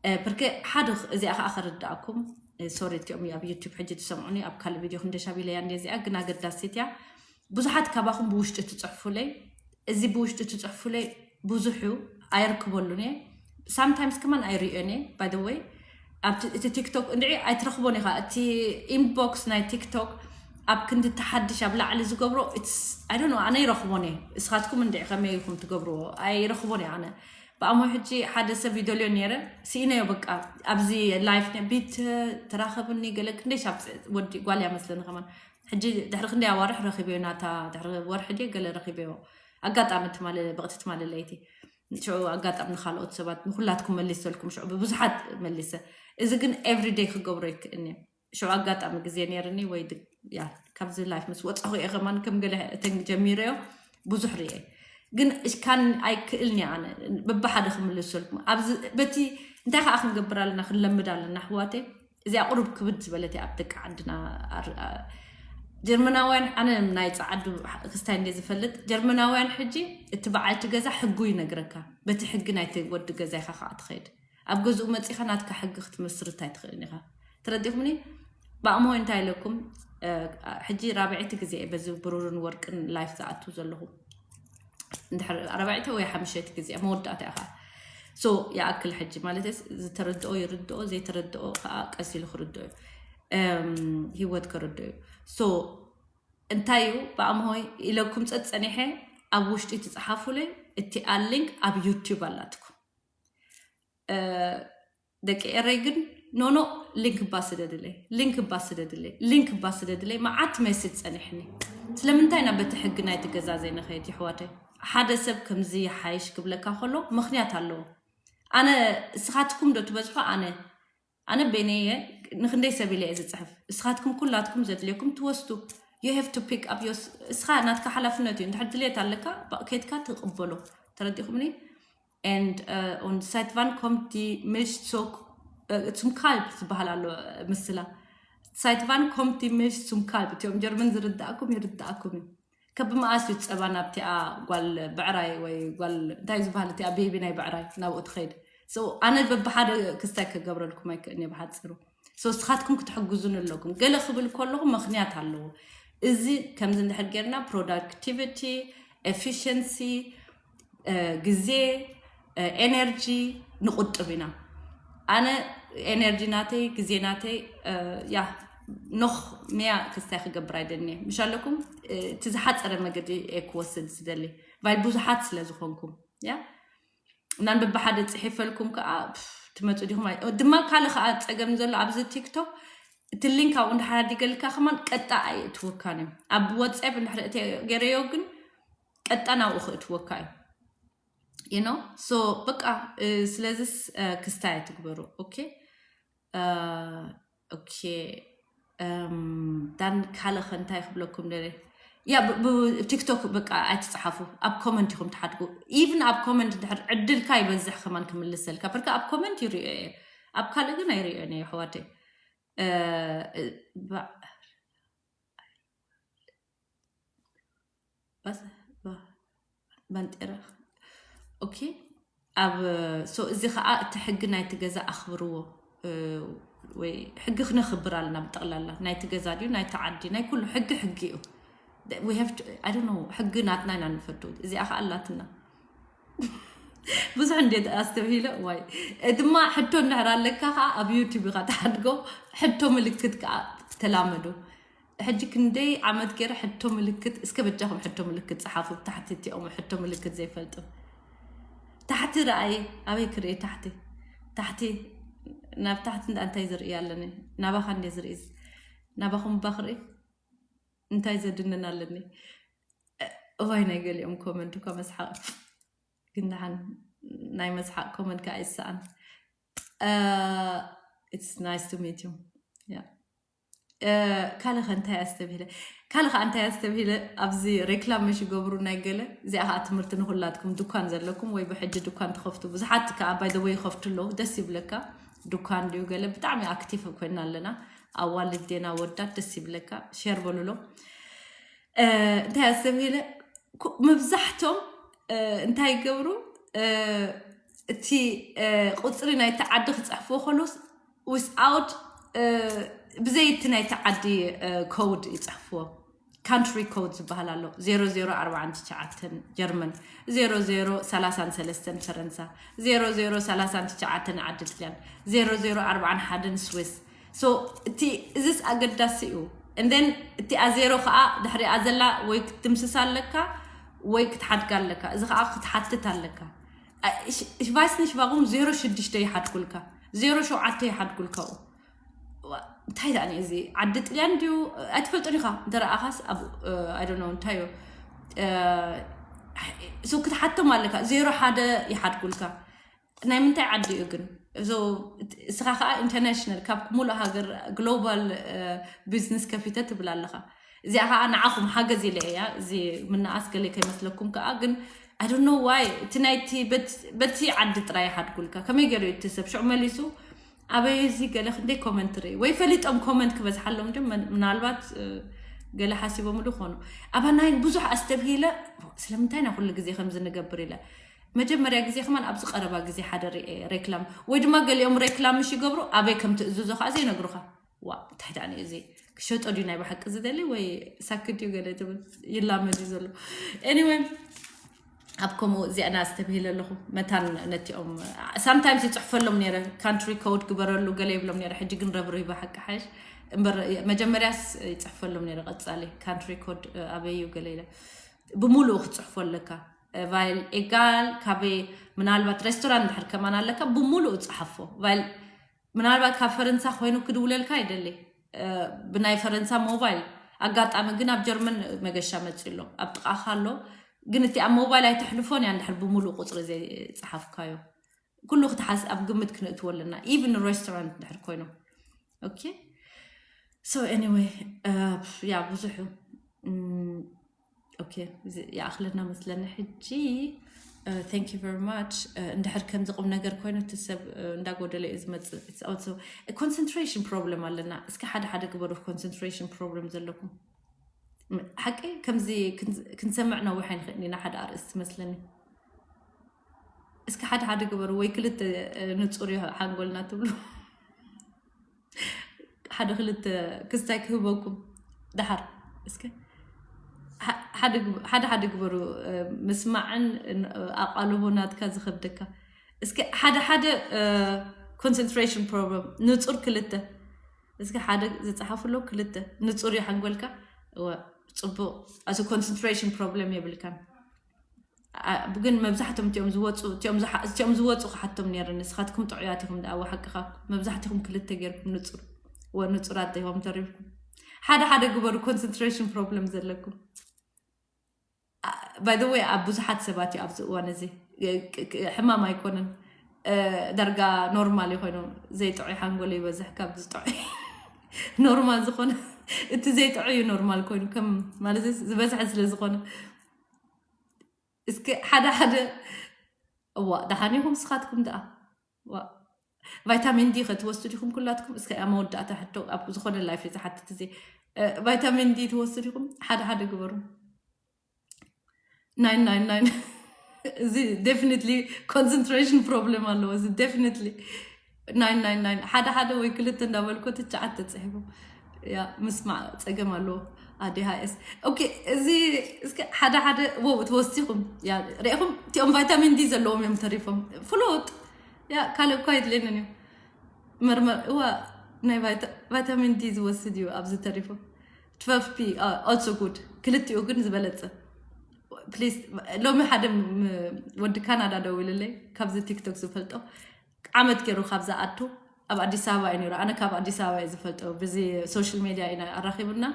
እ፣ ብርክ ሓደ ኽ- እዚኣ ከዓ ከረዳእኩም። እ፣ ሶሪ እቲኦም ኣብ ዩቱብ ሕጂ ትሰምዑኒ፣ ኣብ ካልእ ቪድዮ ክንደሻብ ኢለያ እንደ እዚኣ ግን ኣገዳሲት እያ። ብዙሓት ካባኹም ብውሽጢ ትፅሕፉለይ፣ እዚ ብውሽጢ ትፅሕፉለይ ብዙሕ እዩ፣ ኣየርክበሉን እየ። ሳምታይምስ ከማን ኣይርእዮን እየ። By the way፣ ኣብቲ እቲ ቲክቶክ እንድዒ ኣይትረኽቦን ኢኻ። እቲ ኢንቦክስ ናይ ቲክቶክ ኣብ ክንዲ ተሓድሽ ኣብ ላዕሊ ዝገብሮ it's I don't know፣ ኣነ ይረኽቦን እየ። እስኻትኩም እንድዒ ከመይ ኢኹም ትገብርዎ? ኣይረኽቦን እየ ኣነ። ብኣሞ ሕጂ ሓደ ሰብ ይደልዮ ነይረ፣ ስኢነዮ በቃ። ኣብዚ ላይፍ ነ- ቢት ተራኸብኒ ገለ ክንደይ ሻብ ወዲ ጓል እያ መስለኒ ከማን። ሕጂ ድሕሪ ክንደይ ኣዋርሕ ረኺበዮ ናታ፣ ድሕሪ ወርሒ ድየ ገለ ረኺበዮ። ኣጋጣሚ ትማሊ፣ ብቕቲ ትማሊ ለይቲ። ሽዑ ኣጋጣሚ ንኻልኦት ሰባት ንኹላትኩም መሊሰልኩም፣ ሽዑ ብብዙሓት መሊሰ። እዚ ግን ኤቭሪደይ ክገብሮ ይክእልኒ። ሽዑ ኣጋጣሚ ግዜ ነይርኒ ወይ ድ- ያ ካብዚ ላይፍ ምስ ወፃኹ እየ ከማን ከም ገለ እተን ጀሚረዮ ብዙሕ ርየ። ግን እሽካን ኣይክእልኒ ኣነ በብሓደ ክምልሰልኩም። ኣብዚ በቲ እንታይ ከዓ ክንገብር ኣለና፣ ክንለምድ ኣለና ኣሕዋተይ። እዚኣ ቁሩብ ክብድ ዝበለት እያ ኣብ ደቂ ዓድና። ኣር- ኣ- ጀርመናውያን፣ ኣነ ናይ ጸዓዱ ክስታይ እንደ ዝፈልጥ፣ ጀርመናውያን ሕጂ እቲ በዓልቲ ገዛ ሕጉ ይነግረካ፣ በቲ ሕጊ ናይቲ ወዲ ገዛ ኢኻ ከዓ ትኸይድ። ኣብ ገዝኡ መጺኻ ናትካ ሕጊ ክትመስርት ኣይትኽእልን ኢኻ። ተረዲኹምኒ? ብኣሞ እንታይ ኢለኩም? እ፣ ሕጂ ራብዐይቲ ግዜ እየ በዚ ብሩርን ወርቅን ላይፍ ዝኣቱ ዘለኹ። እንድሕር ኣርባዕተ ወይ ሓሙሽተ ግዜ መወዳእታ ኢኻ። ሶ ይኣክል ሕጂ ማለት እስ ዝተረድኦ ይርድኦ፣ ዘይተረድኦ ከዓ ቀስ ኢሉ ክርድኦ እዩ። እም፣ ህይወት ክርድኦ እዩ። ሶ እንታይ እዩ ብኣምሆይ ኢለኩም ጸጸኒሐ ኣብ ውሽጢ ትጽሓፉለይ። እቲ ኣሊንክ ኣብ ዩቲዩብ ኣላትኩም። እ፣ ደቂ ኤረይ ግን ኖኖ ሊንክ እባ ስደድለይ፣ ሊንክ እባ ስደድለይ፣ ሊንክ እባ ስደድለይ። መዓት ሜሴጅ ጸኒሕኒ። ስለምንታይ ናብ በቲ ሕጊ ናይቲ ገዛ ዘይንኸይድ ይሕዋተይ? ሓደ ሰብ ከምዚ ይሓይሽ ክብለካ ከሎ ምኽንያት ኣለዎ። ኣነ እስኻትኩም ዶ ትበዝሖ? ኣነ ኣነ በይነየ ንክንደይ ሰብ ኢለ እየ ዝፅሕፍ። እስኻትኩም ኩላትኩም ዘድልየኩም ትወስዱ። You have to pick up your እስኻ ናትካ ሓላፍነት እዩ። እንድሕር ድልየት ኣለካ ባ- ከይድካ ትቕበሎ። ተረዲኹምኒ? And uh, und seit wann kommt die Milch so uh, zum Kalb ዝበሃል ኣሎ ምስላ። Seit wann kommt die Milch zum Kalb? እቲኦም ጀርመን ዝርዳእኩም ይርዳእኩም እዩ። ከብመኣስ እዩ ጸባ ናብቲኣ ጓል ብዕራይ ወይ ጓል እንታይ ዝበሃል እቲኣ ቤቢ ናይ ብዕራይ ናብኡ ትኸይድ። ኣነ በብሓደ ክስታይ ክገብረልኩም ኣይክእልኒ ብሓፂሩ። ንስኻትኩም ክትሕግዙን ኣለኩም። ገለ ክብል ከለኹ ምክንያት ኣለዎ። እዚ ከምዚ እንድሕር ጌርና productivity፣ efficiency፣ ግዜ፣ ኤነርጂ ንቁጥብ ኢና። ኣነ ኤነርጂ ናተይ፣ ግዜ ናተይ፣ ያ ኖኽ ሚያ ክስታይ ክገብር ኣይደልኒ ምሽ ኣለኩም። እቲ ዝሓፀረ መገዲ ክወስድ ዝደሊ ቫይል ብዙሓት ስለ ዝኾንኩም ያ እናን በብሓደ ፅሒፈልኩም ከዓ ትመፁ ዲኹም። ድማ ካልእ ከዓ ፀገም ዘሎ ኣብዚ ቲክቶክ እቲ ሊንክ ኣብኡ እንድሓር ኣዲገልካ ከማን ቀጣ ኣይእትወካን እዩ። ኣብ ዋትሳፕ እንድሕር እቲ ገይረዮ ግን ቀጣ ናብኡ ክእትወካ እዩ። you know so በቃ ስለዚስ ክስታይ ኣይትግበሩ። ኦኬ ኦኬ ዳን ካልኸ እንታይ ክብለኩም ደለ ያ ቲክቶክ በቃ ኣይትፅሓፉ። ኣብ ኮመንት ኢኹም ትሓድጉ። ኢቭን ኣብ ኮመንት ድሕር ዕድልካ ይበዝሕ ከማን ክምልሰልካ በርካ ኣብ ኮመንት ይሪኦ እየ። ኣብ ካልእ ግን ኣይሪኦን እየ ኣሕዋተይ። ባንጤራ ኦኬ ኣብ so እዚ ከዓ እቲ ሕጊ ናይቲ ገዛ ኣኽብርዎ። ወይ ሕጊ ክነኽብር ኣለና ብጠቕላላ ናይቲ ገዛ ድዩ ናይቲ ዓዲ ናይ ኩሉ ሕጊ ሕጊ እዩ። ሕጊ ናትና ኢና ንፈቱ። እዚኣ ከዓ ኣላትና ብዙሕ እንዴት ኣስተብሂለ ዋይ ድማ ሕቶ እንድሕር ኣለካ ከዓ ኣብ ዩቱብ ኢካ ተሓድጎ። ሕቶ ምልክት ከዓ ተላመዱ። ሕጂ ክንደይ ዓመት ገይረ ሕቶ ምልክት እስከ በጃኹም ሕቶ ምልክት ፀሓፉ ብታሕቲ እቲኦም ሕቶ ምልክት ዘይፈልጡ። ታሕቲ ረኣይ ኣበይ ክርኢ ታሕቲ ታሕቲ ናብ ታሕቲ እንዳ እንታይ ዝርኢ ኣለኒ? ናባኻ እንደ ዝርኢ ናባኹም እባ ክርኢ እንታይ ዘድንን ኣለኒ? እዋይ ናይ ገሊኦም ኮመንት እኳ መስሓቅ ግን ደሓን ናይ መስሓቅ ኮመንት ከዓ ይሰኣን። It's nice to meet you። ካልእ ከ እንታይ ኣስተብሂለ ካልእ ከዓ እንታይ ኣስተብሂለ ኣብዚ ሬክላም መሽ ይገብሩ ናይ ገለ እዚኣ ከዓ ትምህርቲ ንኩላትኩም ድኳን ዘለኩም ወይ ብሕጂ ድኳን ትኸፍቱ ብዙሓት ከዓ ባይ ወይ ይኸፍቱ ኣለዉ። ደስ ይብለካ ድኳን ድዩ ገለ ብጣዕሚ ኣክቲቭ ኮይና ኣለና። ኣዋልዴና ወዳት ደስ ይብለካ ሼር በሉሎ። እንታይ ኣስተብሂለ መብዛሕቶም እንታይ ይገብሩ እቲ ቁፅሪ ናይቲ ዓዲ ክፅሕፍዎ ከለውስ without ብዘይ እቲ ናይቲ ዓዲ ኮድ ይፅሕፍዎ። ካንትሪ ኮድ ዝበሃል ኣሎ። ዜሮ ዜሮ ኣርባዓን ትሽዓተን ጀርመን፣ ዜሮ ዜሮ ሰላሳን ሰለስተን ፈረንሳ፣ ዜሮ ዜሮ ሰላሳን ትሽዓተን ዓዲ ጥልያን፣ ዜሮ ዜሮ ኣርባዓን ሓደን ስዊስ። So እቲ እዚስ ኣገዳሲ እዩ። And then እቲኣ ዜሮ ከዓ ድሕሪኣ ዘላ ወይ ክትድምስሳ ኣለካ ወይ ክትሓድጋ ኣለካ። እዚ ከዓ ክትሓትት ኣለካ። Ich weiß nicht warum ዜሮ ሽዱሽተ ይሓድጉልካ፣ ዜሮ ሸውዓተ ይሓድጉልካ። እንታይ ደኣ እዚ ዓዲ ጥልያን ድዩ ኣይትፈልጦን ኢኻ። እንተረኣኻስ ኣብ I don't know እንታይ እዩ። So ክትሓቶም ኣለካ። ዜሮ ሓደ ይሓድጉልካ። ናይ ምንታይ ዓዲ እዩ ግን? እስኻ ከዓ ኢንተርናሽናል ካብ ሙሉእ ሃገር ግሎባል ቢዝነስ ከፊተ ትብል ኣለኻ። እዚኣ ከዓ ንዓኹም ሓገዝ ኢለ እያ። እዚ ምንኣስ ገለ ከይመስለኩም ከዓ ግን I don't know why እቲ ናይቲ በቲ ዓዲ ጥራይ ይሓድጉልካ። ከመይ ገይሩ እዩ እቲ ሰብ ሽዑ መሊሱ ኣበይ እዚ ገለ ክንደይ ኮመንት ርኢ ወይ ፈሊጦም ኮመንት ክበዝሓሎም ድ ምናልባት ገለ ሓሲቦምሉ ይኾኑ። ኣባናይ ብዙሕ ኣስተብሂለ ስለምንታይ ና ኩሉ ግዜ ከምዚ ንገብር ኢለ መጀመርያ ግዜ ከማን ኣብዚ ቀረባ ግዜ ሓደ ርኤ ሬክላም ወይ ድማ ገሊኦም ሬክላም ምሽ ይገብሩ ኣበይ ከም ትእዝዞ ከዓ ዘይነግሩኻ። ዋ እንታይ ደኣ እዚ ክሸጦ ድዩ ናይ ብሓቂ ዝደሊ ወይ ሳክት ድዩ ገለ ትብል ይላመድ እዩ ዘሎ። Anyway ኣብ ከምኡ እዚኣና ዝተብሂለ ኣለኹ መታን ነቲኦም ሳምታይምስ ይፅሕፈሎም ነረ ካንትሪ ኮድ ግበረሉ ገለ ይብሎም ነረ ሕጂ ግን ረብሪበ ሓቂ ሓይሽ እምበር መጀመርያስ ይፅሕፈሎም ነረ ቀፃሊ ካንትሪ ኮድ ኣበይ እዩ ገለ ኢለ ብምሉኡ ክትፅሕፎ ኣለካ። ቫይል ኤጋል ካበይ ምናልባት ሬስቶራንት ድሕር ከማን ኣለካ ብምሉኡ ፀሓፎ ቫይል ምናልባት ካብ ፈረንሳ ኮይኑ ክድውለልካ ይደሊ ብናይ ፈረንሳ ሞባይል ኣጋጣሚ ግን ኣብ ጀርመን መገሻ መፂ ኣሎ ኣብ ጥቃካ ኣሎ ግን እቲ ኣብ ሞባይል ኣይተሕልፎን እያ እንድሕር ብምሉእ ቁፅሪ ዘይፀሓፍካዮ ኩሉ ክትሓስ ኣብ ግምት ክነእትዎ ኣለና even ሬስቶራንት እንድሕር ኮይኖም okay so anyway ያ ብዙሑ okay ይኣኽለና መስለኒ ሕጂ thank you very much እንድሕር ከምዚ ቁም ነገር ኮይኑ እቲ ሰብ እንዳጎደለ እዩ ዝመፅእ concentration problem ኣለና እስኪ ሓደ ሓደ ግበሩ concentration problem ዘለኩም ሓቂ ከምዚ ክንሰምዕ ነዊሕ ኣይንኽእልን ኢና። ሓደ ኣርእስቲ መስለኒ። እስኪ ሓደ ሓደ ግበሩ ወይ ክልተ ንፁር እዩ ሓንጎልና ትብሉ። ሓደ ክልተ ክስታይ ክህበኩም። ደሓር እስከ ሓደ ሓደ ግበሩ። ምስማዕን ኣቃልቦ ናትካ ዝኸብደካ። እስከ ሓደ ሓደ concentration problem ንፁር ክልተ። እስከ ሓደ ዝፀሓፉ ኣለዉ ክልተ ንፁር እዩ ሓንጎልካ። እወ፣ ፅቡቕ። እዚ concentration problem የብልካን። ግን መብዛሕቶም እቲኦም ዝወፁ እቲኦም ዝወፁ ክሓቶም ነይረ። ንስኻትኩም ጥዑያት ኢኹም ደኣ ሓቅኻ። መብዛሕትኹም ክልተ ጌርኩም ንፁር ወ ንፁራት ዲኹም ተሪፍኩም። ሓደ ሓደ ግበሩ concentration problem ዘለኩም። By the way ኣብ ብዙሓት ሰባት እዩ ኣብዚ እዋን እዚ። ሕማም ኣይኮነን። ዳርጋ ኖርማል እዩ ኮይኑ ዘይጥዑይ ሓንጎል ይበዝሕ ካብ ዝጥዑይ። ኖርማል ዝኾነ እቲ ዘይጥዑይ እዩ ኖርማል ኮይኑ ከም ማለት ዝበዝሐ ስለ ዝኾነ። እስኪ ሓደ ሓደ እዋ ደሓን ኢኹም ስኻትኩም ደኣ። ቫይታሚን ዲ ከትወስዱ ዲኹም ኩላትኩም? እስከ ኣብ መወዳእታ ሕቶ ኣብ ዝኾነ ላይፍ ዝሓትት እዚ ቫይታሚን ዲ ትወስዱ ዲኹም? ሓደ ሓደ ግበሩ። ናይን ናይን ናይን እዚ definitely concentration problem ኣለዎ። እዚ definitely ናይን ናይን ናይን ሓደ ሓደ ወይ ክልተ እንዳበልኮ ትቻዓት ተፅሒፉ። ያ ምስማዕ ፀገም ኣለዎ። ኣዴሃኤስ ኦኬ። እዚ እስከ ሓደ ሓደ ወ ትወስዲኹም ሪኢኹም እቲኦም ቫይታሚን ዲ ዘለዎም እዮም ተሪፎም። ፍሉጥ ያ ካልእ እኳ የድልየንን እዩ። መርመር እዋ ናይ ቫይታሚን ዲ ዝወስድ እዩ ኣብዚ ተሪፎም። ትወልፍ ፒ also good። ክልቲኡ ግን ዝበለፀ ፕሊስ። ሎሚ ሓደ ወዲ ካናዳ ደዊልለይ ካብዚ ቲክቶክ ዝፈልጦ ዓመት ገይሩ ካብ ዝኣቱ ኣብ ኣዲስ ኣበባ እዩ ነይሩ። ኣነ ካብ ኣዲስ ኣበባ እየ ዝፈልጦ ብዚ ሶሻል ሜድያ ኢና ኣራኺቡና።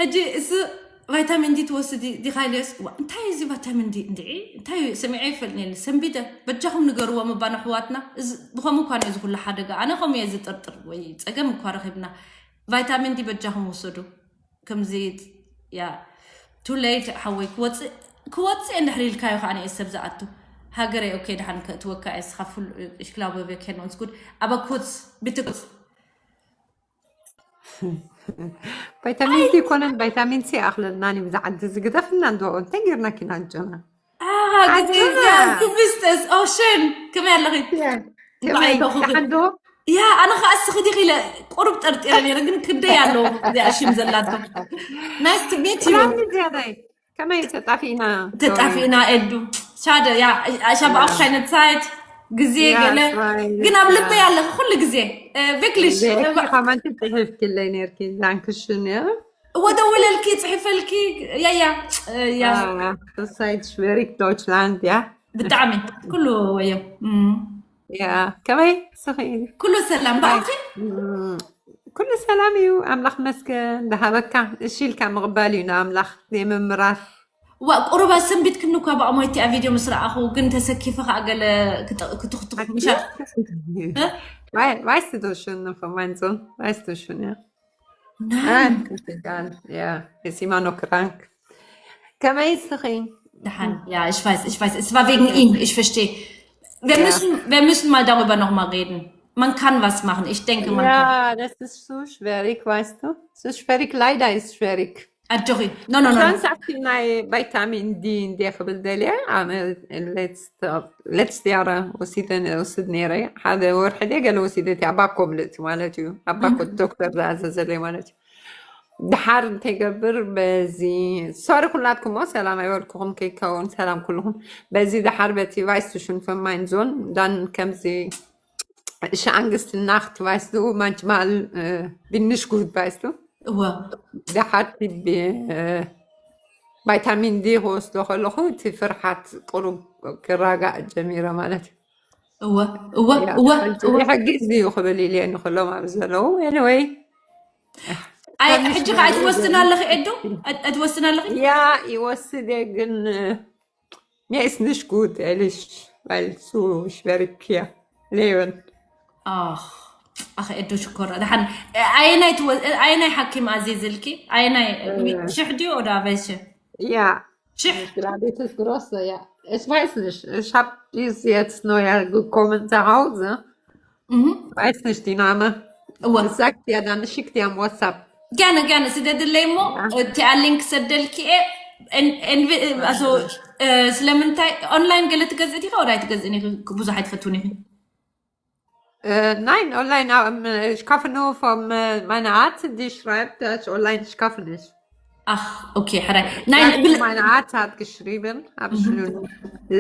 ሕጂ እዚ ቫይታሚን ዲ ትወስድ ዲኻ ኢለስ እንታይ እዚ ቫይታሚን ዲ እንድዒ እንታይ ሰሚዐ ይፈልጥ የለ ሰንቢደ በጃኹም ንገርዎም እባ ነሕዋትና። ብኸምኡ እኳ እዚ ኩሉ ሓደጋ ኣነ ከምኡ እየ ዝጥርጥር ወይ ፀገም እኳ ረኺብና ቫይታሚን ዲ በጃኹም ውሰዱ። ከምዚ ያ too late ሓወይ ክወፅእ ክወፅእ እንድሕር ኢልካዮ ከዓ ንኤ ሰብ ዝኣቱ ሃገረ ኦኬ ደሓን ከእትወካ እየ ስኻ ፉል ሽክላበ ቬኬን ኦንስኩድ ኣበ ኩትስ ብትኩትስ ቫይታሚን ዲ ኮነን ቫይታሚን ሲ ኣኽለልና ኒ ብዛዓዲ ዝግደፍና እንዶ እንታይ ጌርና ኪና ኣጆና ግብስተስ ኦሽን ከመይ ኣለኺ ከመይ ደሓን ዶ ያ ኣነ ከዓ እስኺ ዲኺ ኢለ ቁሩብ ጠርጢረ ነይረ ግን ክንደይ ኣለዉ እዚኣ ሽም ዘላቶ ናይስ ቱ ሚት ዩ ሰላም ዝያዳይ ከመይ ተጣፊእና ተጣፊእና ኤዱ ሻደ ያ ሻብ ኣፍ ካይነት ሳይት ግዜ ገለ ግን ኣብ ልበይ ኣለኺ ኩሉ ግዜ ቪክሊሽ ከማን ትፅሕፍክለይ ነርኪ ዳንክሽን እወ ደውለልኪ ፅሒፈልኪ ያያ ያ ሳይት ሽበሪክ ዶችላንድ ያ ብጣዕሚ ኩሉ ወዮም ያ ከመይ ስኺ ኩሉ ሰላም ባዕኺ ኩሉ ሰላም እዩ ኣምላኽ መስገን ዝሃበካ እሺ ኢልካ ምቕባል እዩ ንኣምላኽ ዘይምምራር ዋ ቁሩባ ሰንቢትክኒ እኳ ብኣሞይቲ ኣብ ቪድዮ ምስ ረኣኹ ግን ተሰኪፈ ከዓ ገለ ክትኽትኹ ምሻ Weißt du das schon von meinem Sohn? Weißt du schon, ja? Nein. Ganz egal. Ja, ist immer noch krank. Kann man jetzt reden? Dahan, ja, ich weiß, ich weiß. Es war wegen ihm, ich verstehe. Wir, ja. müssen, wir müssen mal darüber nochmal reden. Man kann was machen. Ich denke, man ja, kann. Das ist so schwierig, weißt du? So schwierig, leider ist schwierig. ኣጆኺ ኖ ኖ ኖ ሳንሳቲ ናይ ቫይታሚን ዲ እንደ ክብል ደልየ ኣነ ሌትስት ያረ ወሲደ ወስድ ነይረ ሓደ ወርሒ ደ ገለ ወሲደ እቲ ኣባኮ ምልእቲ ማለት እዩ ኣባኮ ዶክተር ዝኣዘዘለይ ማለት እዩ ድሓር እንተይገብር በዚ ሶሪ ኩላትኩሞ ሰላም ኣይበልኩኹም ከይከውን ሰላም ኩልኹም በዚ ድሓር በቲ ቫይስ ሽንፈማይን ዞን ዳን ከምዚ እሺ ኣንግስትና ክትባይስዱ ማንችማል ብንሽ ጉድ ባይስዱ እወ ደሓርቲ ቫይታሚን ዲ ክወስዶ ከለኹ እቲ ፍርሓት ቅሩብ ክራጋእ ጀሚረ ማለት እዩ እወ እወ እወ እወ ሕጊ እዚ እዩ ክብል ኢለ ንክሎም ኣብ ዘለዉ ኤኒወይ ኣይ ሕጂ ከዓ ትወስን ኣለኺ ኤዱ ትወስን ኣለኺ ያ ይወስደ ግን Mir ist nicht gut, ehrlich, weil zu schwierig hier leben. ኣኽ ኣኸ ኤዶ ሽኮራ ደሓን ኣየናይ ትወ- ኣየናይ ሓኪም ኣዚዝልኪ ኣየናይ ሽሕ ድዩ ኦዳ በሽ Ja, ሽሕ ich glaube, das ist groß, ja. Ich weiß nicht, ich habe die ist jetzt neu gekommen zu Hause. Mhm. Weiß nicht die Name. እወ Ich sag dir, dann schickt dir am WhatsApp. ጋነ ጋነ ስደድለይ እሞ እቲኣ ሊንክ ሰደልኪ እየ። ስለምንታይ ኦንላይን ገለ ትገዝእ ዲኻ ወዳይ ትገዝእን ኢኺ? ብዙሕ ኣይትፈትውን ኢኺ። Äh, nein, online, ähm, ich kaufe nur vom äh, meine Arzt, die schreibt, dass online ich kaufe nicht. Ach, okay, ሕራይ Nein, meine Arzt hat geschrieben, habe ich schon.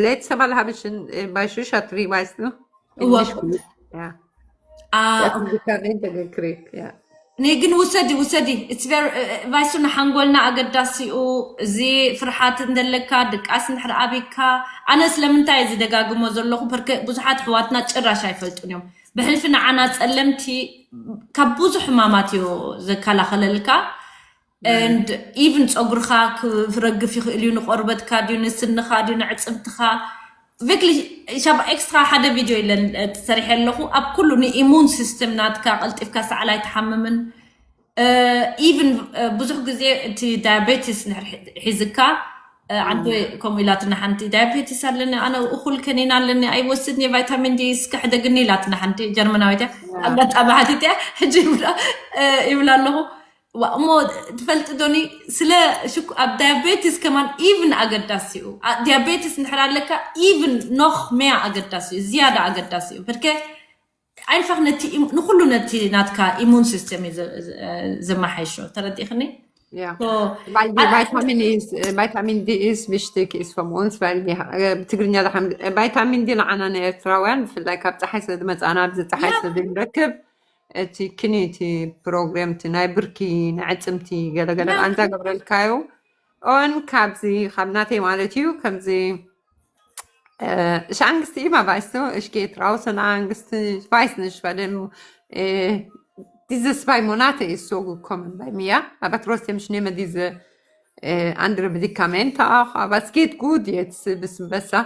Letztes Mal habe ich in, äh, bei Psychiatrie, weißt du, bin nicht gut. Ja. Ah, Jetzt Medikamente gekriegt, ja. እኔ ግን ውሰዲ ውሰዲ። ቫይሱ ንሓንጎልና ኣገዳሲኡ። እዚ ፍርሓት እንደለካ ድቃስ እንድሕር ኣቢካ፣ ኣነ ስለምንታይ እዚ ደጋግሞ ዘለኹ ፐርከ ብዙሓት ኣሕዋትና ጭራሽ ኣይፈልጡን እዮም። ብሕልፊ ንዓና ጸለምቲ ካብ ብዙሕ ሕማማት እዩ ዘከላኸለልካ። And even ጸጉርካ ክረግፍ ይኽእል እዩ፣ ንቆርበትካ ድዩ፣ ንስንኻ ድዩ፣ ንዕጽምትኻ። ቪክሊ ሻባ ኤክስትራ ሓደ ቪድዮ ኢለን ተሰሪሐ ኣለኹ። ኣብ ኩሉ ንኢሙን ሲስተም ናትካ ቀልጢፍካ ሰዓል ኣይትሓምምን። ኢቭን ብዙሕ ግዜ እቲ ዳያቤቲስ ሒዝካ፣ ዓንተ ከምኡ ኢላትና ሓንቲ ዳያቤቲስ ኣለኒ ኣነ፣ እኹል ከኒና ኣለኒ፣ ኣይወስድኒ ቫይታሚን ዲ እስከ ሕደግኒ ኢላትና ሓንቲ ጀርመናዊት እያ። ኣጋጣሚ ሓቲት እያ ሕጂ ይብላ ኣለኹ። እሞ ትፈልጢ ዶኒ፣ ስለ ኣብ ዳያቤቲስ ከማን ኢቭን ኣገዳሲ እዩ። ዳያቤቲስ እንድሕር ኣለካ ኢቭን ኖኽ መያ ኣገዳሲ እዩ፣ ዝያዳ ኣገዳሲ እዩ። በርከ ኣይንፋኽ ነቲ ንኩሉ ነቲ ናትካ ኢሙን ሲስተም እዩ ዘማሓይሾ። ተረዲእክኒ? ቫይታሚን ዲ ኢስ ቪሽቲክ ኢስ ፎም ኡንስ ቫይታሚን ዲ ንዓና ንኤርትራውያን ብፍላይ ካብ ፀሓይ ስለ ዝመፃና ኣብዚ ፀሓይ ስለ ዘይንረክብ እቲ ክኒ እቲ ፕሮግራም እቲ ናይ ብርኪ ንዕፅምቲ ገለገለ ኣንዛ ገብረልካዩ ኦን ካብዚ ካብ ናተይ ማለት እዩ ከምዚ Ich Angst immer, weißt du, ich gehe draußen Angst, ich weiß nicht, warum äh, diese zwei Monate ist so gekommen bei mir, aber trotzdem, ich nehme diese äh, andere Medikamente auch, aber es geht gut jetzt, ein bisschen besser.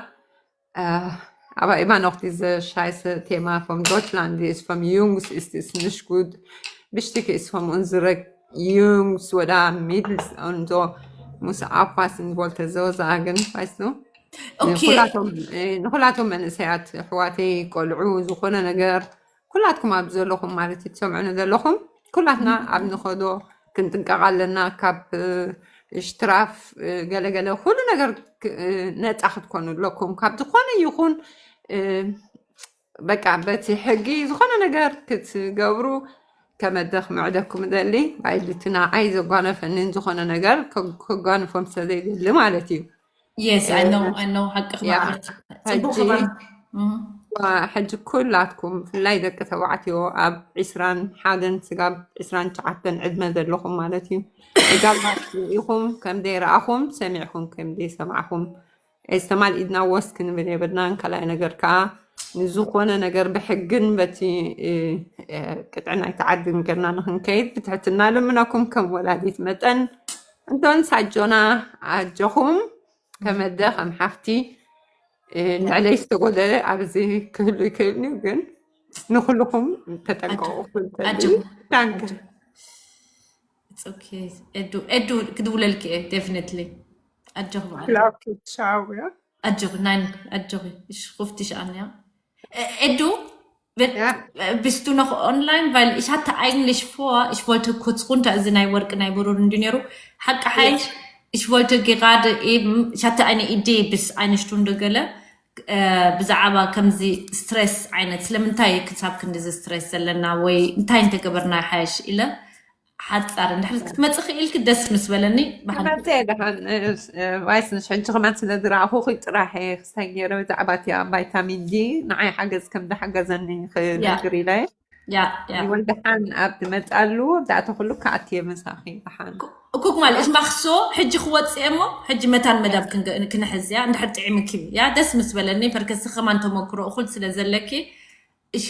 Äh, aber immer noch dieses scheiße Thema von Deutschland, die ist vom Jungs, ist es nicht gut. Wichtig ist von unsere Jungs oder Mädels und so, muss aufpassen, wollte so sagen, weißt du? ንኩላቶም መንእሰያት ኣሕዋተይ ቆልዑ ዝኾነ ነገር ኩላትኩም ኣብ ዘለኹም ማለት እዩ ትሰምዑኒ ዘለኹም ኩላትና ኣብ ንኸዶ ክንጥንቀቕ ኣለና ካብ ሽትራፍ ገለገለ ኩሉ ነገር ነፃ ክትኮኑ ኣለኩም ካብ ዝኾነ ይኹን በቃ በቲ ሕጊ ዝኾነ ነገር ክትገብሩ ከመደኽ ምዕደኩም ደሊ ባይልቲ ንዓይ ዘጓነፈንን ዝኾነ ነገር ከጓንፎም ሰዘይደሊ ማለት እዩ Yes, I know, I know. ሓቅኽ ያ ማለት ጽቡቕ ሕጂ ክባል ሕጂ ኩላትኩም ብፍላይ ደቂ ተባዕትዮ ኣብ ዕስራን ሓደን ስጋብ ዕስራን ትሽዓተን ዕድመ ዘለኹም ማለት እዩ። ተጋባዝቲ ኢኹም ከም ዘይረኣኹም ሰሚዕኹም ከም ዘይሰማዕኹም እስተማል ኢድና ወስ ክንብል የብልናን። ካልኣይ ነገር ከዓ ንዝኾነ ነገር ብሕግን በቲ እ፣ እ፣ ቅጥዕና ኣይተዓድን ገርና ንክንከይድ ብትሕትና ልምነኩም ከም ወላዲት መጠን እንቶን ሳጆና ኣጆኹም ከመደ ከም ሓፍቲ እ፣ ንዕለይ ዝተጎደለ ኣብዚ ክህሉ ይክእል እዩ ግን ንኩልኩም ተጠንቀቁ ክብል ኣጆኹም ታንክ It's okay. ኤዱ ኤዱ ክድውለልክ እየ definitely ኣጆኽ በዓል ላኪ ቻው ያ ኣጆኺ ናይን ኣጆኺ እሽ ኩፍቲ ሸኣንያ ኤዱ Ja. Bist du noch online? Weil ich hatte eigentlich vor, ich wollte kurz runter, also nein, work, nein, work, in Dinero. Hack, ich wollte gerade eben, ich hatte eine Idee bis eine Stunde, gell? ብዛዕባ ከምዚ ስትረስ ዓይነት ስለምንታይ ክሳብ ክንዲዚ ስትረስ ዘለና ወይ እንታይ እንተገበርና ሓሽ ኢለ ሓፃር እንድሕር ክትመፅእ ክኢልክ ደስ ምስ በለኒ ብሓ- መተ ደሓን ቫይስ ንሽ ሕጂ ከማን ስለ ዝረኣኹ ጥራሕ ክስታይ ገይረ ብዛዕባ እቲ ቫይታሚን ዲ ንዓይ ሓገዝ ከም ዝሓገዘኒ ክነግር ኢለ ያ ያ ወልደሓን ኣብ ትመፃሉ ኣብዛዕተ ኩሉ ክኣትየ መሳኺ ደሓን ኩክ ማለት እሽ ማክሶ ሕጂ ክወፅእ እሞ ሕጂ መታን መዳብ ክንገ- ክንሕዝ እያ እንድሕር ጥዒምኪ እያ ደስ ምስ በለኒ ፈርከሲ ከማን ተመክሮ እኹል ስለ ዘለኪ እሽ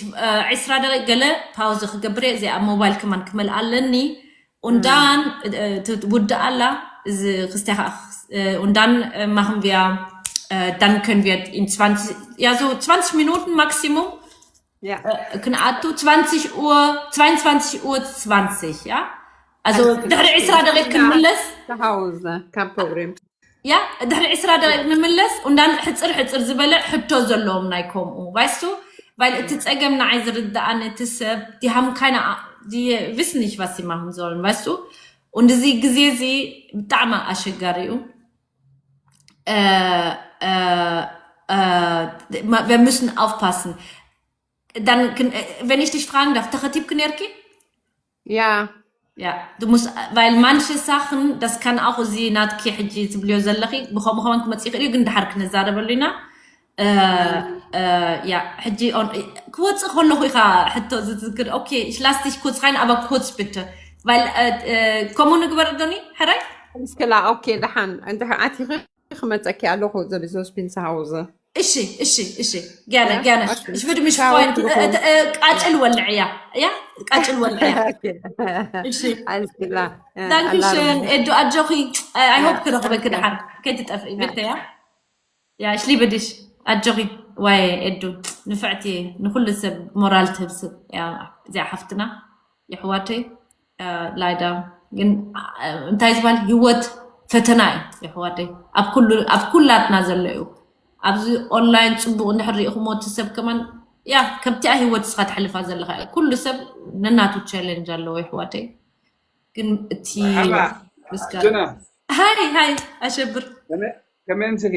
ዕስራ ደቂቅ ገለ ፓውዝ ክገብር እየ እዚኣ ሞባይል ከማን ክመልኣ ኣለኒ und dann ውድእ ኣላ እዚ ክስቲያ ከዓ und dann machen wir dann können wir in zwanzig ja so zwanzig Minuten Maximum Ja. ክንኣቱ zwanzig Uhr zweiundzwanzig Uhr zwanzig ja also ድሕሪ ዕስራ ደቂቅ ክንምለስ ተሃውዘ ካብ ፕሮግራም ያ ድሕሪ ዕስራ ደቂቅ ንምለስ እንዳን ሕፅር ሕፅር ዝበለ ሕቶ ዘለዎም ናይ ከምኡ ባይስቱ Weil እቲ ጸገም ንዓይ ዝርድኣኒ እቲ ሰብ die haben keine A- die wissen nicht was sie machen sollen, weißt du? Und እዚ ግዜ እዚ ብጣዕሚ ኣሸጋሪ እዩ። Äh, äh, äh, ma- wir müssen aufpassen. Dann, wenn ich dich fragen darf, ተኸቲብኪ ነርኪ? Ja. Ja, du musst, weil manche Sachen, das kann auch እዚ ናትኪ ሕጂ ትብልዮ ዘለኺ ብኸምኡ ከማን ክመጽእ ይኽእል እዩ፣ ግን ድሓር ክንዛረበሉ ኢና። ያ ሕጂ on- ክወፅእ ከለኹ ኢኻ ሕቶ ዝትዝክር። Okay, ich lass dich kurz rein, aber kurz bitte, weil ከምኡ ንግበር ዶኒ ሕራይ። እስክላ okay፣ ደሓን እንድሕር ኣቲኺ ክመፀኪ ኣለኹ። ዘ ቢዞስ ፒንስ ሃውዝ። እሺ እሺ እሺ። gerne gerne። Ich würde mich freuen. ቃጭል ወልዕያ። ያ ቃጭል ወልዕያ። እሺ። ኣልስላ Dankeschön ኤዱ፣ ኣጆኺ። I hope ክረኽበኪ ደሓን ከይትጠፍኢ። Bitte, ja. Ja, ich liebe dich. ኣጆኺ። ዋይ ኤዱ፣ ንፍዕቲ፣ ንኹሉ ሰብ ሞራል ትህብ ሰብ እያ እዚኣ ሓፍትና። የሕዋተይ ላይዳ ግን እንታይ ዝበሃል ህይወት ፈተና እዩ። የሕዋተይ፣ ኣብ ኩላትና ዘሎ እዩ። ኣብዚ ኦንላይን ፅቡቅ እንድሕር ሪኢኹሞ እቲ ሰብ ከማን ያ ከምቲኣ ህይወት እስኻ ተሕልፋ ዘለኻ እዩ። ኩሉ ሰብ ነናቱ ቻለንጅ ኣለዎ የሕዋተይ። ግን እቲ ሃይ ሃይ ኣሸብር፣ ከመይ ምሲኺ?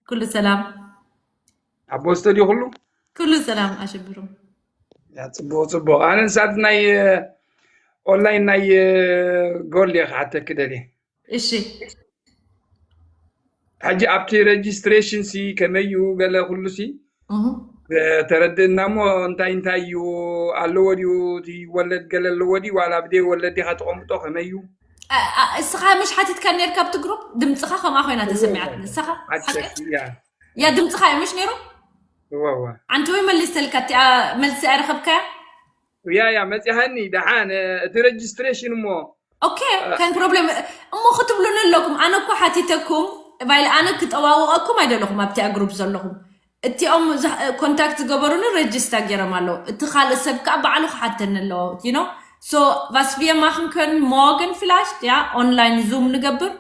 ኩሉ ሰላም ኣቦ ስተድዮ ኩሉ ኩሉ ሰላም ኣሸብሩ። ጽቡቅ ጽቡቅ። ኣነ ንሳት ናይ ኦንላይን ናይ ጎል እየ ክሓተኪ ደልየ። እሺ ሕጂ ኣብቲ ሬጅስትሬሽን ሲ ከመይ እዩ ገለ ኩሉ ሲ ተረድእና እሞ እንታይ እንታይ እዩ ኣለዎ ድዩ? እቲ ይወለድ ገለ ኣለዎ ድዩ? ዋላ ብደይ ወለድ ዲኻ ተቐምጦ ከመይ እዩ? እስኻ ምሽ ሓቲትካ ነርካ ኣብቲ ግሩፕ ድምፅኻ ከምኣ ኮይና ተሰሚዓት ንስኻ ሓቂ ያ ድምፅኻ እዩ ምሽ ነይሩ። ኣንቲ ወይ መሊሰልካ እቲኣ መልሲ ኣይረኸብካያ። ያ ያ መፂሃኒ ደሓን እቲ ሬጅስትሬሽን እሞ ኦኬ። ከን ፕሮብሌም እሞ ክትብሉኒ ኣለኩም። ኣነ እኮ ሓቲተኩም ባይል ኣነ ክጠዋወቀኩም ኣይደለኹም ኣብቲኣ ግሩፕ ዘለኹም እቲኦም ኮንታክት ዝገበሩኒ ሬጅስታ ገይሮም ኣለዉ። እቲ ካልእ ሰብ ከዓ ባዕሉ ክሓተኒ ኣለዎ። ዩ ኖ ሶ ቫስቪየ ማክንከን ሞገን ፍላሽ ያ ኦንላይን ዙም ንገብር።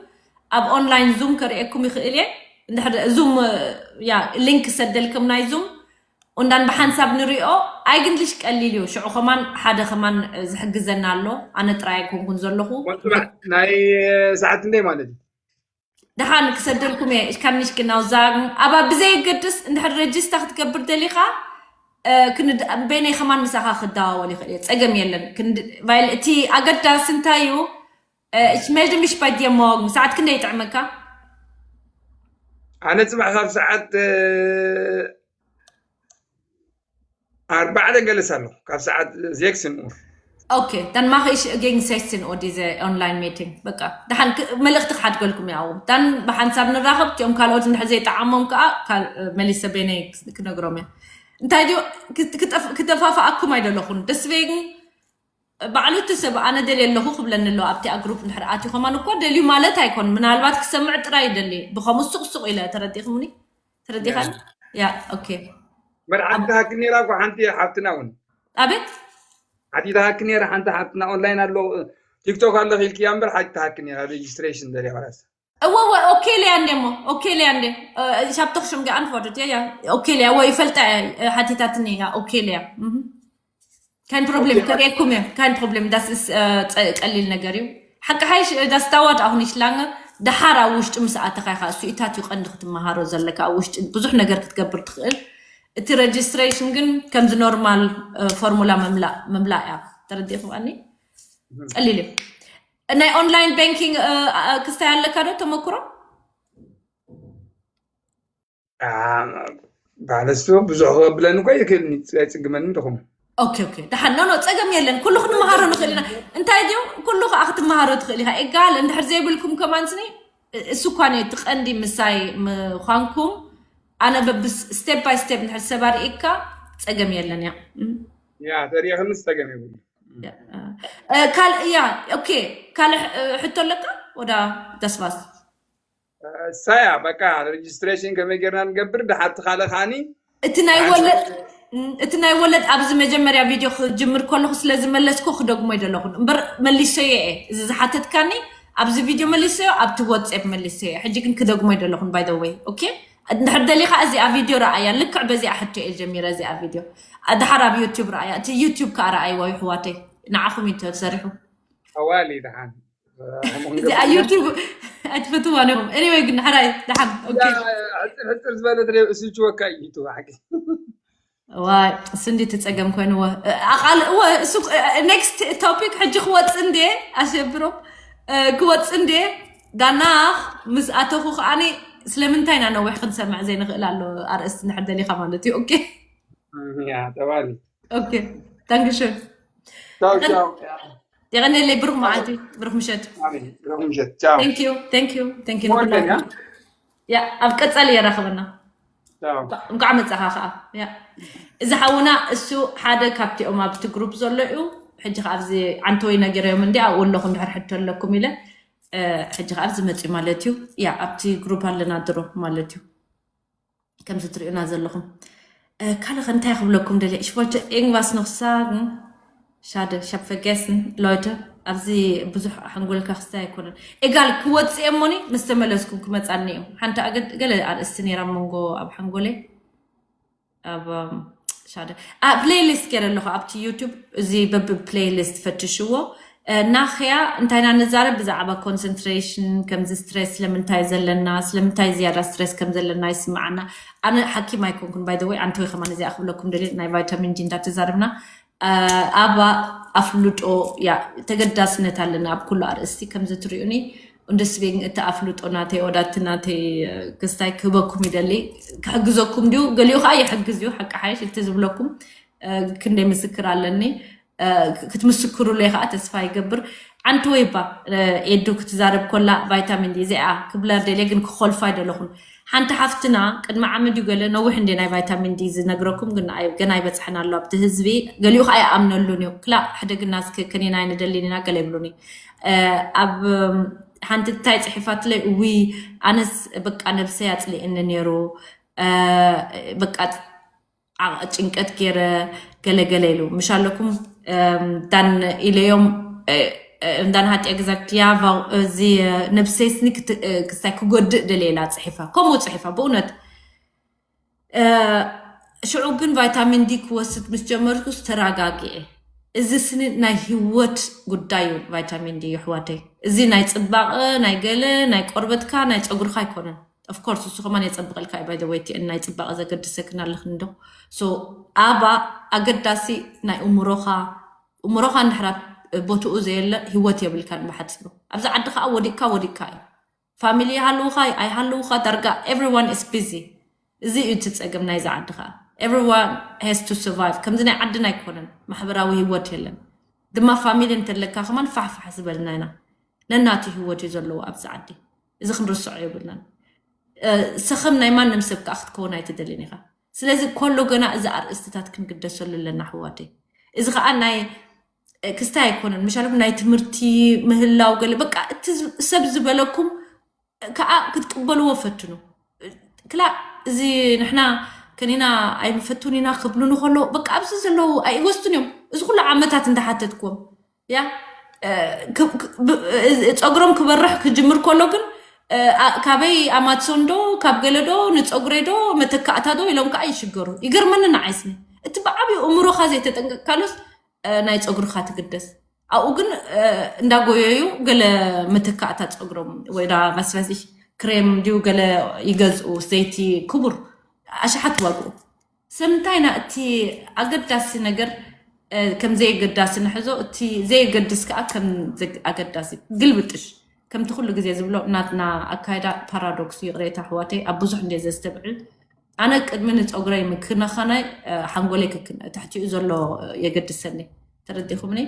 ኣብ ኦንላይን ዙም ከርእየኩም ይኽእል እየ። እንድሕር ዙም ያ ሊንክ ሰደልኩም ናይ ዙም እንዳን ብሓንሳብ ንሪኦ። ኣይግንልሽ ቀሊል እዩ። ሽዑ ከማን ሓደ ከማን ዝሕግዘና ኣሎ። ኣነ ጥራይ ኣይኮንኩን ዘለኹ። ናይ ሰዓት እንደ ማለት እዩ። ደሓን ክሰደልኩም እየ። Ich kann nicht genau sagen, aber ብዘየገድስ እንድሕር ሬጅስታ ክትገብር ደሊኻ በይነይ ከማን ምሳኻ ክደዋወል ይኽእል እየ። ጸገም የለን። ቫይል እቲ ኣገዳሲ እንታይ እዩ? Ich melde mich bei dir morgen. ሰዓት ክንደይ ይጥዕመካ? ኣነ ጽባሕ ካብ ሰዓት ኣርባዕተ ገለስ ኣለኹ ካብ ሰዓት ዜክስን ኡር Okay, dann mache ich gegen sechzehn Uhr diese Online-Meeting. በቃ ደሓን መልእኽቲ ክሓድገልኩም ያው ዳን ብሓንሳብ ንራኸብ። እቲኦም ካልኦት እንድሕር ዘይጠዓሞም ከዓ መሊሰ በይነይ ክነግሮም እየ። እንታይ ድዩ ክተፋፋኣኩም ኣይደለኹን። ደስቤግን ባዕሉ እቲ ሰብ ኣነ ደልየ ኣለኹ ክብለኒ ኣለዎ። ኣብቲ ግሩፕ እንድሕር ኣትዩ ከማን እኮ ደልዩ ማለት ኣይኮን። ምናልባት ክሰምዕ ጥራይ ይደሊ። ብኸምኡ ሱቕ ሱቕ ኢለ ተረዲእኩምኒ? ተረዲኻኒ? ያ ኦኬ። በር ሓንቲ ትሃክ ነራ እኮ ሓንቲ ሓብትና እውን ኣቤት ሓንቲ ትሃክ ነራ ሓንቲ ሓብትና ኦንላይን ኣሎ ቲክቶክ ኣሎ ኢልክያ እምበር ሓንቲ ትሃክ ነራ ሬጅስትሬሽን ደልያ ራስ እወ እወ ኦኬ ለያ እንዴ እሞ ኦኬ ለያ እንዴ ich habe doch schon geantwortet ja ja okay ለያ ወይ ፈልጣ ሓቲታትኒ ያ ኦኬ ለያ kein Problem ከርእየኩም እየ kein Problem das ist ቀሊል ነገር እዩ ሓቂ ሓይሽ das dauert auch nicht lange ደሓር ኣብ ውሽጢ ምስ ኣተኻ ኢኻ እሱ ኢታት እዩ ቀንዲ ክትመሃሮ ዘለካ ኣብ ውሽጢ ብዙሕ ነገር ክትገብር ትኽእል እቲ registration ግን ከምዚ ኖርማል ፎርሙላ ምምላእ እያ ተረዲእኩም ኣኒ ቀሊል እዩ ናይ online banking ክስታይ ኣለካ ዶ ተመክሮ ባለሱ ብዙሕ ክብለኒ እኮ ይክእልኒ ኣይፅግመኒ ድኹም ኦኬ ኦኬ ደሓን ኖ ኖ ፀገም የለን ኩሉ ክንመሃሮ ንኽእል ኢና እንታይ ድዩ ኩሉ ከዓ ክትመሃሮ ትኽእል ኢኻ ኤጋል እንድሕር ዘይብልኩም ከማን ስኒ እሱ እኳ እቲ ቀንዲ ምሳይ ምኳንኩም ኣነ በብስ step by step እንድሕር ሰብ ኣርእካ ፀገም የለን እያ ያ ተሪእኽንስ ፀገም የብሉ ካልእ እያ ኦኬ ካልእ ሕቶ ኣለካ ወዳ ደስባስ ሳያ በቃ registration ከመይ ጌርና ንገብር ድሓርቲ ካልእ ከዓኒ እቲ ናይ ወለድ እቲ ናይ ወለድ ኣብዚ መጀመርያ ቪድዮ ክጅምር ከለኹ ስለ ዝመለስኩ ክደግሞ ይደለኹን እምበር መሊሰዮ እየ እዚ ዝሓተትካኒ ኣብዚ ቪድዮ መሊሰዮ ኣብቲ ዋትስኣፕ መሊሰዮ ሕጂ ግን ክደግሞ ይደለኹን by the way okay እንድሕር ደሊኻ እዚኣ ቪድዮ ረኣያ። ልክዕ በዚኣ ሕቶ እየ ጀሚረ እዚኣ ቪድዮ። ድሓር ኣብ ዩቲዩብ ረኣያ። እቲ ዩቲዩብ ከዓ ረኣይዎ ይሕዋተይ። ንዓኹም እዩ ተሰሪሑ። ኣዋሊ ደሓን እዚኣ ዩቲዩብ ኣይትፈትዋን ኢኹም። Anyway ግን ሕራይ ደሓን። ኦኬ። ሕፅር ሕፅር ዝበለት ርእስችወካ እዩ ትባሓቂ ዋይ እሱ እንዲ ትፀገም ኮይንዎ ኣቃል እወ እሱ next topic ሕጂ ክወፅ እንዴ ኣሸብሮም ክወፅ እንዴ ዳና ምስ ኣተኹ ከዓኒ ስለምንታይ ኢና ነዊሕ ክንሰምዕ ዘይንኽእል ኣሎ ኣርእስቲ እንድሕር ደሊኻ ማለት እዩ ኦኬ ያ ተባሊ ኦኬ ታንክሽን ቻው ቻው የቐንየለይ ብሩክ መዓልቲ ብሩክ ምሸት ኣሜን ብሩክ ምሸት ቻው thank you thank you thank you ሞርገን ያ ያ ኣብ ቀፃሊ የራኽበና ቻው እንኳዕ መፃኻ ከዓ ያ እዚ ሓውና እሱ ሓደ ካብቲኦም ኣብቲ ግሩፕ ዘሎ እዩ ሕጂ ከዓ ኣብዚ ዓንተወይ ነጊረዮም እንዲ ኣብኡ ኣለኹ እንድሕር ሕቶ ኣለኩም ኢለ እ፣ ሕጂ ከዓ ኣብዚ መፅኡ ማለት እዩ ያ ኣብቲ ግሩፕ ኣለና ድሮ ማለት እዩ ከምዚ ትሪኡና ዘለኹም እ፣ ካልእ ከ እንታይ ክብለኩም ደልየ ich wollte irgendwas noch sagen schade ich hab vergessen Leute ኣብዚ ብዙሕ ሓንጎልካ ክስታይ ኣይኮነን egal ክወፅእ እሞኒ ምስ ተመለስኩም ክመፃኒ እዮም ሓንቲ ኣገድ ገለ ኣርእስቲ ነይራ ኣብ መንጎ ኣብ ሓንጎለይ ኣብ ሻደ ፕሌይሊስት ገይረ ኣለኹ ኣብቲ ዩቱብ እዚ በቢ ፕሌይሊስት ፈትሽዎ ናኸያ እንታይና ንዛረብ ብዛዕባ ኮንሰንትሬሽን ከምዚ ስትሬስ ስለምንታይ ዘለና ስለምንታይ ዝያዳ ስትሬስ ከም ዘለና ይስምዓና ኣነ ሓኪም ኣይኮንኩን ባይ ወይ ኣንተወይ ከማን እዚኣ ክብለኩም ደሊ ናይ ቫይታሚን ዲ እንዳተዛረብና ኣባ ኣፍልጦ ያ ተገዳስነት ኣለና ኣብ ኩሉ ኣርእስቲ ከምዚ ትሪኡኒ እንደስቤን እቲ ኣፍልጦ ናተይ ወዳቲ ናተይ ክስታይ ክህበኩም ይደሊ ክሕግዘኩም ድዩ ገሊኡ ከዓ ይሕግዝ እዩ ሓቂ ሓይሽ እቲ ዝብለኩም ክንደይ ምስክር ኣለኒ ክትምስክሩለይ ከዓ ተስፋ ይገብር ሓንቲ ወይባ ኤዱ ክትዛረብ ኮላ ቫይታሚን ዲ እዚኣ ክብላ ደልየ ግን ክኮልፋ ኣይደለኹን ሓንቲ ሓፍትና ቅድሚ ዓመት እዩ ገለ ነዊሕ እንደ ናይ ቫይታሚን ዲ ዝነግረኩም ግን ኣይ- ገና ኣይበፅሐን ኣሎ ኣብቲ ህዝቢ ገሊኡ ከዓ ይኣምነሉን እዩ ክላ ሕደግና እስከ ከኔና ኣይንደልን ኢና ገለ ይብሉኒ እ፣ ኣብ ሓንቲ እንታይ ፅሒፋትለይ እዊ ኣነስ በቃ ነብሰይ ኣፅሊእኒ ነይሩ እ፣ በቃ ዓ- ጭንቀት ገይረ ገለገለ ኢሉ ምሽ ኣለኩም እም፣ ዳን ኢለዮም እ፣ እ፣ እንዳን ሃጢያ ግዛት ያቫው እዚ እ፣ ነብሰይስኒ ክት- እ፣ ክስታይ ክጎድእ ደለ ኢላ ፅሒፋ ከምኡ ፅሒፋ ብእውነት እ፣ ሽዑ ግን ቫይታሚን ዲ ክወስድ ምስ ጀመርኩስ ተረጋጊኤ እዚ ስኒ ናይ ህይወት ጉዳይ እዩ ቫይታሚን ዲ ይሕዋተይ እዚ ናይ ፅባቐ ናይ ገለ ናይ ቆርበትካ ናይ ፀጉርካ ኣይኮነን of course እሱ ከማን የፀብቐልካ እዩ ባይ ወይ ቲኤን ናይ ፅባቐ ዘገድሰክን ኣለኽን ዶ so ኣባ ኣገዳሲ ናይ እምሮኻ እምሮኻ እንድሕራ ቦትኡ ዘየለ ህይወት የብልካን ብሓፂሩ ኣብዚ ዓዲ ከዓ ወዲቅካ ወዲቅካ እዩ ፋሚሊ ይሃልውኻ ኣይሃልውኻ ዳርጋ everyone is busy እዚ እዩ እቲ ፀገም ናይዚ ዓዲ ከዓ everyone has to survive ከምዚ ናይ ዓድና ኣይኮነን ማሕበራዊ ህይወት የለን ድማ ፋሚሊ እንተለካ ከማን ፋሕፋሕ ዝበልና ኢና ነናቱ ህይወት እዩ ዘለዎ ኣብዚ ዓዲ እዚ ክንርስዖ የብልናን ሰኸም ናይ ማንም ሰብ ከዓ ክትከውን ኣይትደልን ኢኻ ስለዚ ኮሎ ገና እዚ ኣርእስትታት ክንግደሰሉ ኣለና ኣሕዋተይ እዚ ከዓ ናይ ክስታይ ኣይኮነን ምሻልኩም ናይ ትምህርቲ ምህላው ገለ በቃ እቲ ሰብ ዝበለኩም ከዓ ክትቅበልዎ ፈትኑ ክላ እዚ ንሕና ከኒና ኣይንፈቱን ኢና ክብሉኒ ከለዉ በቃ ኣብዚ ዘለዉ ኣይወስቱን እዮም እዚ ኩሉ ዓመታት እንዳሓተትክዎም ያ ፀጉሮም ክበርሕ ክጅምር ከሎ ግን ካበይ ኣማትሶን ዶ ካብ ገለ ዶ ንፀጉረይ ዶ መተካእታ ዶ ኢሎም ከዓ ይሽገሩ ይገርመኒ ንዓይስኒ እቲ ብዓብዩ እምሮኻ ዘይተጠንቀቅካሉስ ናይ ፀጉርኻ ትግደስ ኣብኡ ግን እንዳጎየዩ ገለ መተካእታ ፀጉሮም ወይ ዳ መስፈሲ ክሬም ድዩ ገለ ይገዝኡ ዘይቲ ክቡር ኣሽሓት ዋግኡ ስለምንታይ ኢና እቲ ኣገዳሲ ነገር ከም ዘየገዳሲ ንሕዞ እቲ ዘየገድስ ከዓ ከም ኣገዳሲ ግልብጥሽ ከምቲ ኩሉ ግዜ ዝብሎ ናትና ኣካይዳ ፓራዶክስ ይቕሬታ ኣሕዋተይ ኣብ ብዙሕ እንደ ዘስተብዕል ኣነ ቅድሚ ንፀጉረይ ምክነኸናይ ሓንጎለይ ክክነ ትሕቲኡ ዘሎ የገድሰኒ ተረዲኹምኒ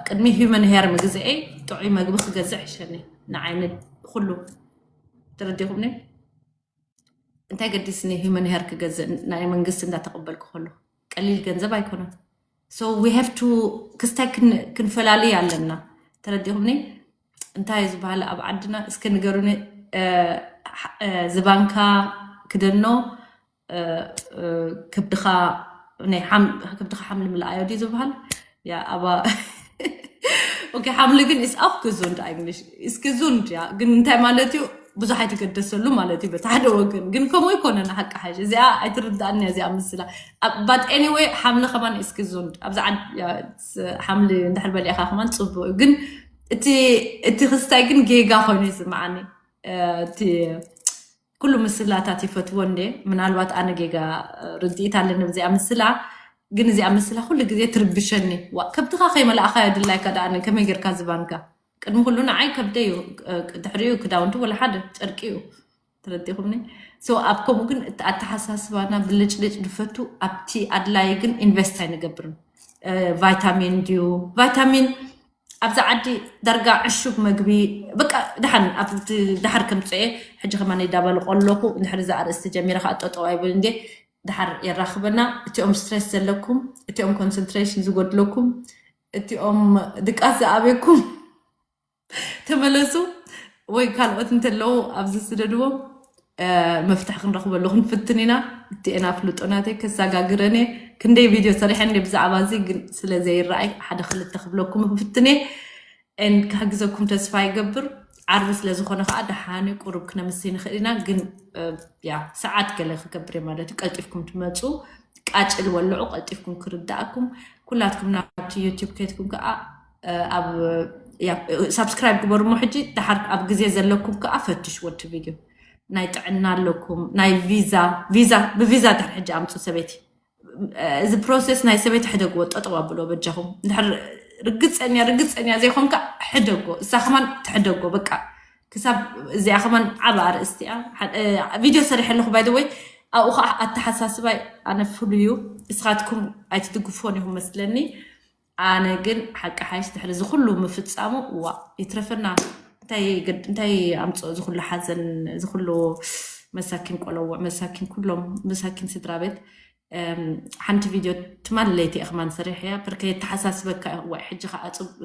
ቅድሚ ሂመን ሄር ምግዝኤ ጥዑይ መግቢ ክገዝእ ሕሸኒ ንዓይኒ ኩሉ ተረዲኹምኒ እንታይ ገዲስኒ ሂመን ሄር ክገዝእ ናይ መንግስቲ እንዳተቀበልኩ ከሎ ቀሊል ገንዘብ ኣይኮነን so we have to ክስታይ ክንፈላለይ ኣለና ተረዲኹምኒ እንታይ ዝበሃል ኣብ ዓድና እስከ ንገሩኒ ዝባንካ ክደኖ ከብድኻ ከብድኻ ሓምሊ ምልኣዮ ድዩ ዝበሃል ያ ኣባ ኦኬ ሓምሊ ግን is auch gesund eigentlich ist gesund ja ግን እንታይ ማለት እዩ ብዙሕ ኣይትገደሰሉ ማለት እዩ በቲ ሓደ ወገን። ግን ከምኡ ኣይኮነን፣ ሓቂ ሓይሽ እዚኣ ኣይትርዳእን እያ እዚኣ ምስላ። But anyway፣ ሓምሊ ከማን እስኪ ዙንድ ኣብዚ ዓድ ሓምሊ እንድሕር በሊዕካ ከማን ፅቡቅ እዩ። ግን እቲ እቲ ክስታይ ግን ጌጋ ኮይኑ ይስምዓኒ። እቲ ኩሉ ምስላታት ይፈትዎ እንዴ? ምናልባት ኣነ ጌጋ ርድኢት ኣለኒ ብዚኣ ምስላ። ግን እዚኣ ምስላ ኩሉ ግዜ ትርብሸኒ። ዋ፣ ከብትኻ ከይመላእኻዮ ድላይካ ደኣ ከመይ ጌርካ ዝባንካ? ቅድሚ ኩሉ ንዓይ ከብደይ እዩ፣ ድሕሪኡ ክዳውንቲ ወላ ሓደ ጨርቂ እዩ። ተረዲኹምኒ? So ኣብ ከምኡ ግን እቲ ኣተሓሳስባና ብልጭልጭ ንፈቱ፣ ኣብቲ ኣድላይ ግን ኢንቨስት ኣይንገብርን። ቫይታሚን ድዩ ቫይታሚን ኣብዚ ዓዲ ዳርጋ ዕሹግ መግቢ በቃ ደሓን ኣብቲ ደሓር ከምፅኤ ሕጂ ከማን ይዳበልቆ ኣለኹ። እንድሕር እዛ ኣርእስቲ ጀሚረ ከዓ ጠጠው ኣይብል እንዴ ደሓር የራኽበና። እቲኦም ስትሬስ ዘለኩም፣ እቲኦም ኮንሰንትሬሽን ዝጎድለኩም፣ እቲኦም ድቃስ ዝኣበኩም ተመለሱ። ወይ ካልኦት እንተለዉ ኣብዚ ስደድዎም። መፍትሒ ክንረኽበሉ ክንፍትን ኢና። እቲኤን ኣፍልጦ ናተይ ከሰጋግረን እየ። ክንደይ ቪድዮ ሰሪሐ እንደ ብዛዕባ እዚ ግን ስለ ዘይረኣይ ሓደ ክልተ ክብለኩም ክፍትን እየ። And ክሕግዘኩም ተስፋ ይገብር። ዓርቢ ስለ ዝኾነ ከዓ ደሓን እዩ፣ ቁሩብ ክነምስይ ንኽእል ኢና። ግን ያ ሰዓት ገለ ክገብር እየ ማለት እዩ። ቀልጢፍኩም ትመፁ፣ ቃጭል ወልዑ፣ ቀልጢፍኩም ክርዳእኩም። ኩላትኩም ናብቲ ዩቲዩብ ከይትኩም ከዓ ኣብ ሳብስክራይብ ግበሩ እሞ ሕጂ ደሓር ኣብ ግዜ ዘለኩም ከዓ ፈትሽዎ እቲ ቪድዮ። ናይ ጥዕና ኣለኩም፣ ናይ ቪዛ ቪዛ ብቪዛ ድሕር ሕጂ ኣምፁ ሰበይቲ። እዚ ፕሮሴስ ናይ ሰበይቲ ሕደግዎ፣ ጠጠው ኣብሎ በጃኹም። እንድሕር ርግፀኛ ርግፀኛ ዘይኮንካ ሕደጎ፣ እሳ ከማን ትሕደጎ። በቃ ክሳብ እዚኣ ከማን ዓብ ኣርእስቲ እያ። ቪድዮ ሰሪሐ ኣለኹ ባይ ወይ ኣብኡ ከዓ ኣተሓሳስባይ ኣነ ፍሉዩ። እስኻትኩም ኣይትድግፎን ኢኹም መስለኒ። ኣነ ግን ሓቂ ሓይሽ ድሕሪ እዚ ኩሉ ምፍፃሙ ዋ ይትረፈና። እንታይ ኣምፅኦ እዚ ኩሉ ሓዘን፣ እዚ ኩሉ መሳኪን ቆለውዕ፣ መሳኪን ኩሎም መሳኪን ስድራ ቤት። ሓንቲ ቪድዮ ትማል ለይቲ እየ ከማን ሰሪሐያ። ብርከ የተሓሳስበካ እዋ ሕጂ ከዓ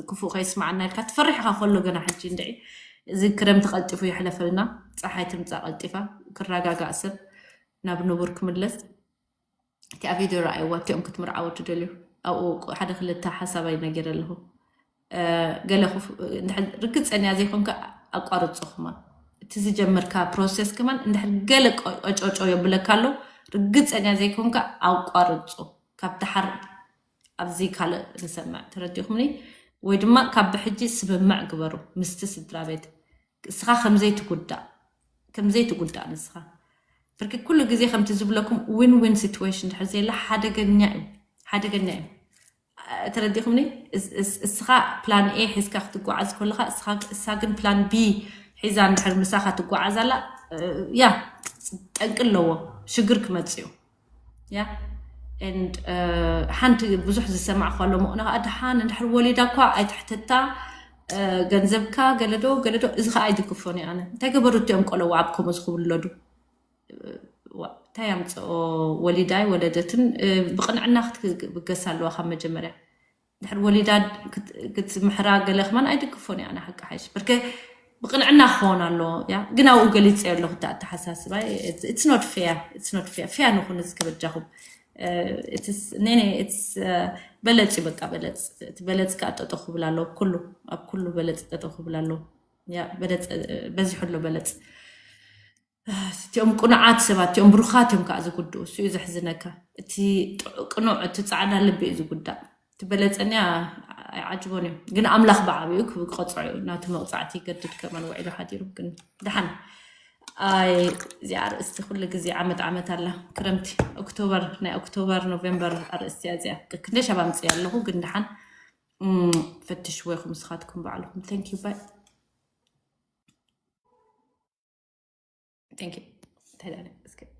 ክፉእ ከይስማዓና ኢልካ ትፈርሕካ ከሎ ገና ሕጂ እንድዒ። እዚ ክረምቲ ቀልጢፉ ይሕለፈልና፣ ፀሓይ ትምፃ ቀልጢፋ ክረጋጋእ ሰብ ናብ ንቡር ክምለስ። እቲኣ ቪድዮ ረኣይዋ፣ እቲኦም ክትምርዓዎ ትደልዩ ኣብኡ ሓደ ክልተ ሓሳባይ ነጊረ ኣለኹ። ገለ ርግፀኛ ዘይኮንካ ኣቋርፆ። ክማ እቲ ዝጀመርካ ፕሮሴስ ከማን እንድሕር ገለ ቆጮጮ የብለካ ኣሎ፣ ርግፀኛ ዘይኮንካ ኣቋርፆ። ካብ ደሓር ኣብዚ ካልእ ንሰምዕ፣ ተረዲኹምኒ? ወይ ድማ ካብ ብሕጂ ስምምዕ ግበሩ ምስቲ ስድራ ቤት። እስኻ ከምዘይትጉዳእ ከምዘይትጉዳእ ንስኻ። ብርኪ ኩሉ ግዜ ከምቲ ዝብለኩም ዊን ዊን ሲትዌሽን ድሕር ዘየላ ሓደገኛ እዩ፣ ሓደገኛ እዩ። ተረዲኹምኒ? እስኻ ፕላን ኤ ሒዝካ ክትጓዓዝ ከለኻ እሳ ግን ፕላን ቢ ሒዛ እንድሕር ምሳኻ ትጓዓዝ ኣላ፣ ያ ጠንቂ ኣለዎ፣ ሽግር ክመፅእ እዩ። ያ ሓንቲ ብዙሕ ዝሰማዕ ከሎ ምቕነ ከዓ ደሓን እንድሕር ወሊዳ እኳ ኣይትሕተታ፣ ገንዘብካ ገለዶ ገለዶ። እዚ ከዓ ኣይድግፎን እየ ኣነ። እንታይ ገበሩ እቲኦም ቆለዋ ኣብ ከምኡ ዝኽውለዱ? እንታይ ኣምፅኦ? ወሊዳይ ወለደትን ብቕንዕና ክትብገስ ኣለዋ ካብ መጀመርያ። ድሕር ወሊዳ ክትምሕራ ገለ ከማን ኣይድግፎን እየ ኣነ ሓቂ ሓይሽ። ብርከ ብቕንዕና ክኸውን ኣለዎ። ያ ግን ኣብኡ ገሊፀ ኣለኹ እቲ ኣተሓሳስባይ። It's not fair, it's not fair። ፌር ንኹን እዚ ከበጃኹም። ኔኔ በለፅ እዩ በቃ፣ በለፅ። እቲ በለፅ ከዓ ጠጠው ክብል ኣለዎ። ኩሉ ኣብ ኩሉ በለፅ ጠጠው ክብል ኣለዎ። ያ በለፅ በዚሑ ኣሎ በለፅ። እቲኦም ቁኑዓት ሰባት እቲኦም ብሩኻት እዮም ከዓ ዝጉድኡ። እሱ እዩ ዘሕዝነካ። እቲ ቅኑዕ እቲ ፃዕዳ ልቢ እዩ ዝጉዳእ። ትበለፀንያ ኣይዓጅቦን እዩ ግን ኣምላኽ ብዓብኡ ክቆፅዖ እዩ። ናቱ መቕፃዕቲ ይገድድ ከማን ውዒሉ ሓዲሩ ግን ደሓን። ኣይ እዚኣ ኣርእስቲ ኩሉ ግዜ ዓመት ዓመት ኣላ። ክረምቲ ኦክቶበር፣ ናይ ኦክቶበር ኖቬምበር ኣርእስቲ እያ እዚኣ። ክንደይ ሻብ ኣምፅእ ኣለኹ ግን ደሓን ፈትሽ ወይኹም ስኻትኩም ባዕልኹም። Thank you bye። Thank you።